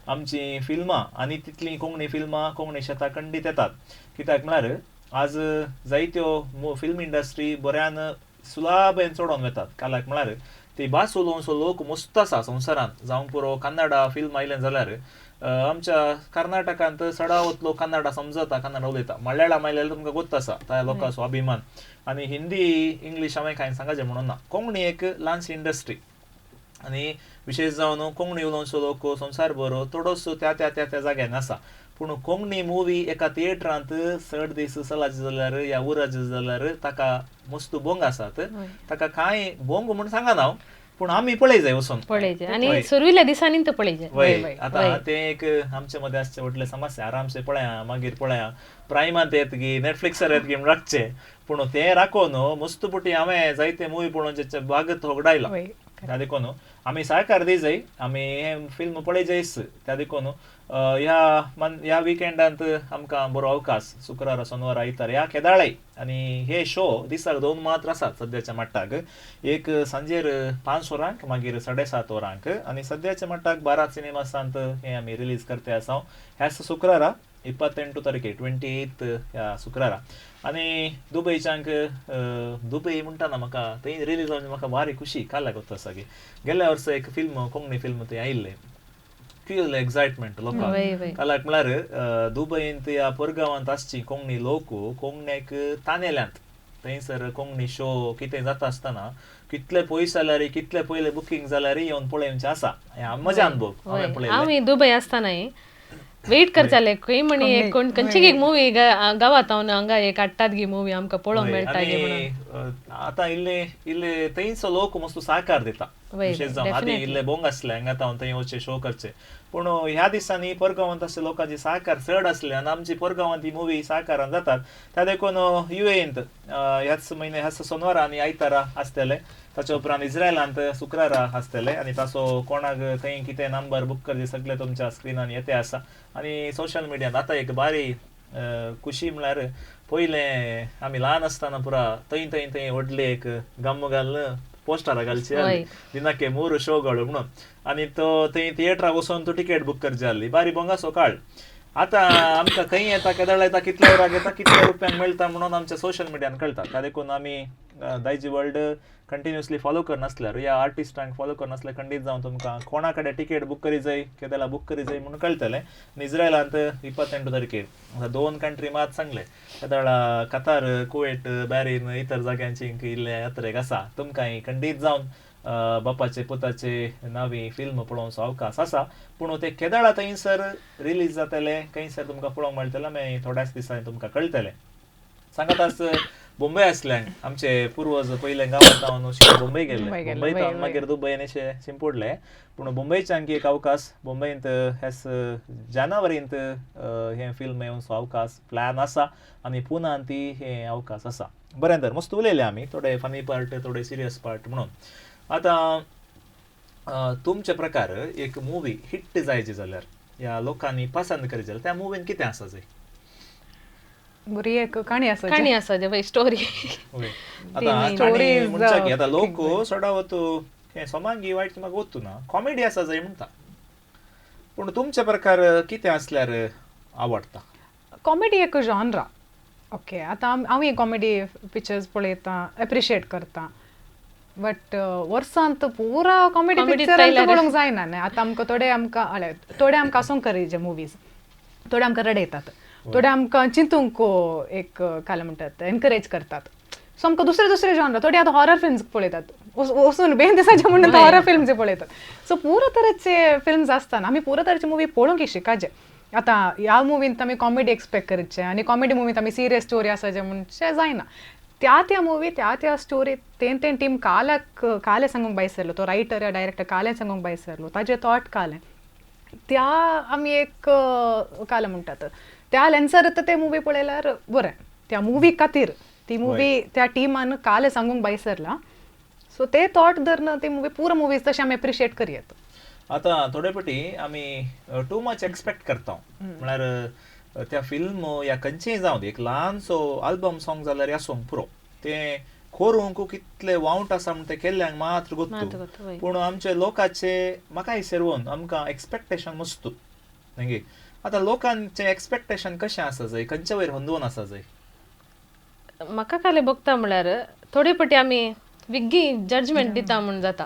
आमची फिल्मां आनी तितलीं कोंकणी फिल्मां कोंकणी शेतां खंडीत येतात. कित्याक म्हळ्यार आज जायत्यो फिल्म इंडस्ट्री बऱ्यान सुलाबेन चडोवन वेतात. कालाक म्हळ्यार ती भास उलोवचो लोक मस्त आसा संवसारांत, जावंक पुरो कन्नडा फिल्म आयलें जाल्यार आमच्या कर्नाटकांत चडावत लोक कन्नडा समजता, कन्नडा उलयता. मल्याळम आयल्यार तुमकां गोत्त आसा त्या लोकांचो अभिमान. आनी हिंदी इंग्लीश हांवें कांय सांगाचें म्हणून ना. कोंकणी एक ल्हानशी इंडस्ट्री आनी विशेष जावन कोंकणी उलोवचो लोक संवसार बरो थोडोसो त्या त्या त्या त्या जाग्यान आसा. पूण कोंकणी मुवी एका थिएटरांत चड दीस चलाचे जाल्यार या उराचे जाल्यार ताका मस्त बोंग आसात, ताका कांय बोंग म्हूण सांगना हांव, पूण आमी पळय जाय वचून पळयचे आनी सुरविल्ल्या दिसांनी तो पळयचे. वय आतां तें एक आमचे मदें आसचें व्हडलें समस्या, आरामसे पळया मागीर पळया प्रायमांत येत गी नेटफ्लिक्सार येत गी म्हूण राखचें, पूण तें राखोन मस्त पुटी हांवें जायते मुवी पळोवचे बागत होगडायला. त्या देखून आमी सहकार दी जाय, आमी हें फिल्म पळय जायच. त्या देखून ह्या विकेंडांत आमकां बरो अवकाश, शुक्रार सोनवार आयतार ह्या केदाळय. आनी हे शो दिसाक दोन मात्र आसात सद्याच्या मट्टाक, एक सांजेर 5 वरांक, मागीर 7:30 वरांक. आनी सद्याच्या मट्टाक 12 सिनेमासांत हे आमी रिलीज करते आसा ह्याच शुक्रारा 28 तारखे, 28 ह्या शुक्रारा. आनी दुबयच्यांक दुबय म्हणटा म्हाका थंय रिलीज जावन म्हाका भारी खुशी काल्याक वता आसा की गेल्या वर्सा एक फिल्म कोंकणी फिल्म थंय आयिल्लें, कितलें एक्सायटमेंट लोकांक. काल्याक म्हळ्यार दुबयंत ह्या परगांवांत आसची कोंकणी लोक कोंकण्याक तानेल्यांत, थंयसर कोंकणी शो कितें जाता आसतना कितले पयस जाल्यार कितले पयले बुकींग जाल्यार येवन पळोवचें आसा. म्हजे अनुभव हांवें पळयले. आमी दुबय आसतनाय वेट करताले खंय म्हणी कोण खंयची एक मुवी गांवांत हांव हांगा एक हाडटात गी मुवी आमकां पळोवंक मेळटा गी म्हणून. आतां इल्ले इल्ले थंयचो लोक मस्त सहकार दिता, विशेष जावन आदी इल्ले बोंग आसले हांगा हांव थंय वचचे शो करचे, पूण ह्या दिसांनी परगांवांत आसले लोकांची सहकार चड आसले आनी आमची परगांवांत ही मुवी सहकारान जातात. त्या देखून युएंत ह्याच म्हयने ह्याच सोनवारा आनी आयतारा आसतले, ताच्या उपरांत इस्रायलांत शुक्रारा आसतले. आनी ताचो कोणाक थंय कितें नंबर बूक करचे सगळे तुमच्या स्क्रिनान येते आसा. आनी सोशल मिडियांत आतां एक बारी खुशी म्हळ्यार पयलें आमी ल्हान आसतना पुरा थंय थंय थंय व्हडले एक गम्म घालून पोस्टरां घालची आहली दिनाके 3 शो घालू म्हणून, आनी तो थंय थिएटराक वचोन तूं टिकेट बूक करची आहली. बारी बोंगासो काळ. आतां आमकां खंय येता, केदळ येता, कितल्या वराक येता, कितल्या रुपयांक मेळटा म्हणून आमच्या सोशल मिडियान कळटा. त्या देखून आमी दायजी वर्ल्ड कंटिन्युअसली फॉलो करनासल्यार या आर्टिस्टांक फॉलो करनासल्यार खंडीत जावन तुमकां कोणा कडेन टिकेट बूक करी जाय, केदेला बूक करी जाय म्हणून कळटलें. आनी इस्रायलांत 28 तारखेर आतां 2 कंट्री मात सांगले, तेदळा कतार, कुवेट, बॅरीन इतर जाग्यांची इल्ले यात्रेक आसा. तुमकां खंडीत जावन बापाचे पुताचे नावी फिल्म पळोवचो अवकाश आसा. पूण ते केदळा थंयसर रिलीज जातले, खंयसर तुमकां पळोवंक मेळटलें मागीर थोड्याच दिसांनी तुमकां कळटलें. सांगात बोंबय आसल्यान आमचे पुर्वज पयले गांवांत हांव बोंबय गेल्ले, बोंबय तावन मागीर दुबय आनी अशे शिंपडले. पूण बोंबयचे आणखी एक अवकाश, बोंबयंत हेस जानेवारींत हें फिल्म येवचो अवकाश प्लॅन आसा आनी पुनांत ती हें अवकाश आसा. बरें तर मस्त उलयले आमी, थोडे फनी पार्ट, थोडे सिरियस पार्ट म्हणून. आतां तुमचे प्रकार एक मुवी हिट जायची जाल्यार या लोकांनी पसंत करी जाल्यार त्या मुवीन कितें आसा जाय? बरी एक काणी आसा, काणी आसा जे बाय स्टोरी. आतां काणी म्हणच्या की आतां लोक चडावत हें सोमांगी वायट म्हाका वतू ना, कॉमेडी आसा जाय म्हणटा. पूण तुमचे प्रकार कितें आसल्यार आवडटा? कॉमेडी एक जॉनरा. ओके, आतां हांव कॉमेडी पिक्चर्स पळयता, एप्रिशिएट करता, बट वर्सांत पुरा कॉमेडी पिक्चर पळोवंक जायना न्हय. आतां आमकां थोडे आमकां थोडे आमकां आसूंक करी मुवीज, थोडे आमकां रडयतात, थोडे आमकां चिंतूंक एक काय म्हणटात एनकरेज करतात. सो आमकां दुसरे दुसरे जॉनरा, थोडे आतां हॉरर फिल्म्स पळयतात, वचून बेन दिसाचे म्हणून हॉरर फिल्म्स पळयतात. सो पुरो तरेचे फिल्म्स आसतना आमी पुरो तरेचे मुवी पळोवंक शिकाचे. आतां ह्या मुवींत आमी कॉमेडी एक्सपेक्ट करचे आनी कॉमेडी मुवींत आमी सिरियस स्टोरी आसा जे म्हणचे जायना. त्या त्या मुवी, त्या त्या स्टोरी तें तें टीम काल्याक कालें सांगूंक बायसरलो, तो रायटर या डायरेक्टर कालें सांगूंक बायसरलो, ताजें थॉट कालें, त्या आमी एक कालें म्हणटात त्या लेन्सार ते मुवी पळयल्यार बरें. त्या मुवी खातीर ती मुवी त्या टिमान कालें सांगूंक बायसरला, सो ते थॉट धरून ती मुवी पुरो मुवीज तशें आमी एप्रिशिएट करयेत. आतां थोडे पटी आमी टू मच एक्सपेक्ट करता, म्हळ्यार त्या फिल्म या खंयचेय जावं एक ल्हानसो आल्बम सॉंग जाल्यार आसूंक पुरो, तें करूंक कितले वावंट आसा म्हण तें केल्ल्यांक मात्र गोत्तू. पूण आमचे लोकांचे म्हाका सेरवून आमकां एक्सपेक्टेशन मस्तू न्ही. आतां लोकांचें एक्सपेक्टेशन कशें आसा जाय, खंयचे वयर होंदोवन आसा जाय? म्हाका काले बघता म्हळ्यार थोडे पटी आमी विग्गी जजमेंट दिता म्हूण जाता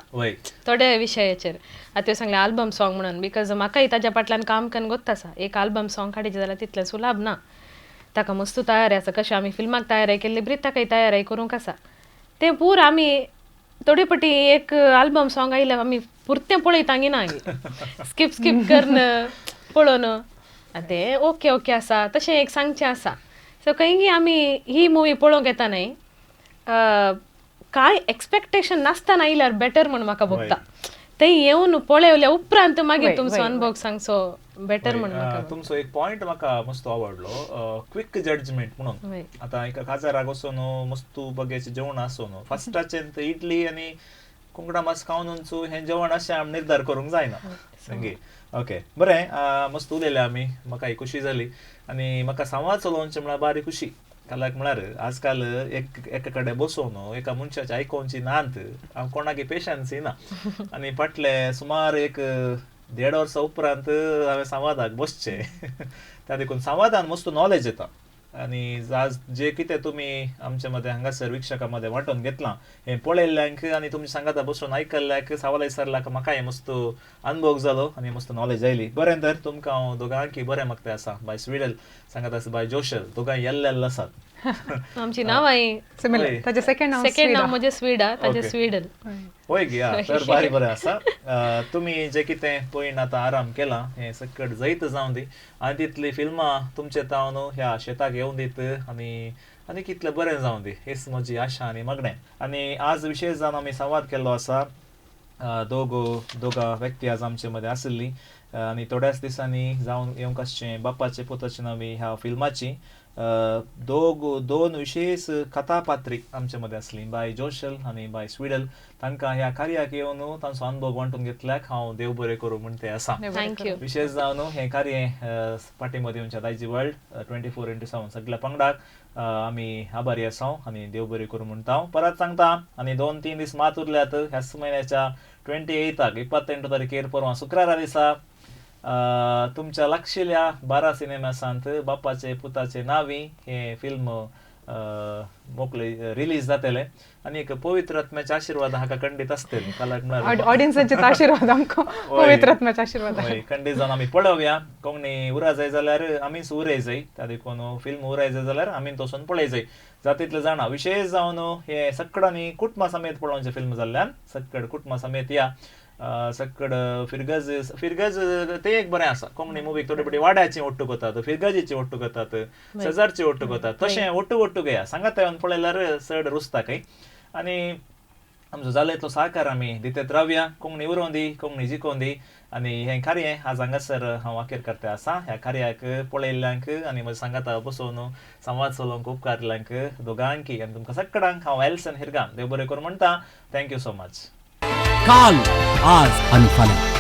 थोड्या विशयाचेर. आतां तुवें सांगलें आल्बम सॉंग म्हणून, because म्हाकाय ताज्या फाटल्यान काम करून गोत्त आसा. एक आल्बम सॉंग काडीचें जाल्यार तितलें सुलाभ ना, ताका मस्तू तयारी आसा, कशें आमी फिल्माक तयारी केल्ली बरी ताकाय तयारी करूंक आसा. तें पूर आमी थोडे पटी एक आल्बम सॉंग आयल्यार आमी पुरतें पळयता ना, स्कीप स्कीप करून पळोवन तें ओके ओके आसा तशें एक सांगचें आसा. सो खंय आमी ही मुवी पळोवंक येता न्हय, कांय एक्सपेक्टेशन नासतना आयल्यार बेटर म्हूण म्हाका भोगता. ते येवन पळयल्या उपरांत मागीर तुमचो अनुभव सांगचो बेटर म्हूण. तुमचो एक पॉयंट म्हाका मस्त आवडलो, क्विक जजमेंट म्हणून. आतां एका काजाराक वचून मस्त बगेचें जेवण आसून फर्स्टाचें इडली आनी कुंकडा मास खावन हें जेवण अशें आमी निर्धार करूंक जायना. ओके, बरें, मस्त उलयले आमी, म्हाका खुशी जाली आनी म्हाका संवाद चलोवचे म्हळ्यार बारी खुशी. कालाक म्हळ्यार आजकाल एका कडेन बसोवन एका मनशाचे आयकोवची नात, हांव कोणाक पेशन्सय ना. आनी फाटले सुमार एक 1.5 वर्सां उपरांत हांवें संवादाक बसचें, त्या देखून संवादान मस्त नॉलेज येता. आनी आज जे कितें तुमी आमचे मदें हांगासर विक्षकां मदें वांटून घेतलां हें पळयल्ल्यांक आनी तुमच्या सांगाता बसून आयकल्ल्याक सवालय सरल्याक म्हाकाय मस्त अनुभव जालो आनी मस्त नॉलेज आयली. बरें तर तुमकां हांव दोगांकी बरें मागता आसा, बाय स्विडल सांगात आसा बाय जोशल, दोगांय येल्लेल्ल आसात. आमची नांवां ताजें सेकंड नांव म्हजें स्विडा, ताजें स्विडल. होय गी, तर बारी बरें आसा. तुमी जे कितें पळयन आतां आराम केला हें सकट जैत जावं दी आनी तितलीं फिल्मां तुमचे तावन ह्या शेताक येवं दीत आनी आनी कितलें बरें जावं दी हीच म्हजी आशा आनी मागणें. आनी आज विशेश जावन आमी संवाद केल्लो आसा, दोगां व्यक्ती आज आमचे मदें आशिल्लीं आनी थोड्याच दिसांनी जावन येवंक आसचें बापाचे पुताचे नांवी ह्या फिल्माची दोन विशेश कथापात्री आमचे मदें आसलीं, बाय जोशल आनी बाय स्विडल. तांकां ह्या कार्याक येवन तांचो अनुभव वांटून घेतल्याक हांव देव बरें करूं म्हण तें आसा. विशेश जावन हें कार्य फाटीं मदें येवच्या दायजी वर्ल्ड 24x7 सगळ्या पंगडाक आमी आभारी आसा आनी देव बरें करूं म्हणटा. हांव परत सांगता, आनी 2-3 दीस मात उरल्यात ह्याच म्हयन्याच्या 28 तारखेर परवां शुक्रारा दिसा तुमच्या लागशिल्ल्या 12 सिनेमासांत बापाचे पुताचे नावी हे फिल्म मोकळे रिलीज जातले आनी एक पवित्र आत्म्याचे आशिर्वाद हाका खंडीत आसतले कालाक म्हळ्यार ऑडियन्सांचे आशिर्वाद आमकां, पवित्र आत्म्याचे आशिर्वाद. हय, खंडीत जावन आमी पळोवया. कोंकणी उरा जाय जाल्यार आमीच उरय जाय, त्या देखून फिल्म उराय जाय जाल्यार आमी तोसून पळय जाय. जाता तितलें जाणा विशेश जावन हे सक्कडांनी कुटुंबा समेत पळोवचें फिल्म जाल्ल्यान सक्कड कुटुंबा समेत या सक्कड फिरगज फिरगज ते एक बरें आसा. कोंकणी मुवीक थोडे थोडी वाड्याची ओट्टू करतात, फिरगजीची ओट्टू करतात, शेजारची ओट्टू करतात, तशें ओट्टू ओट्टू घेया सांगात येवन पळयल्यार चड रुचता खंय. आनी आमचो जालो इतलो सहकार आमी दितेत रावया. कोंकणी उरोवं दी, कोंकणी जिकोवं दी. आनी हें कार्य आज हांगासर हांव अखेर करता आसा. ह्या कार्याक पळयल्ल्यांक आनी म्हज्या सांगाता बसोवन संवाद चलोवंक उपकारल्यांक दोगांकी आनी तुमकां सगळ्यांक हांव एल्सन हिरगाम देव बरें करूं म्हणटा. Thank you so much. काल, आज आणि फाल्यां.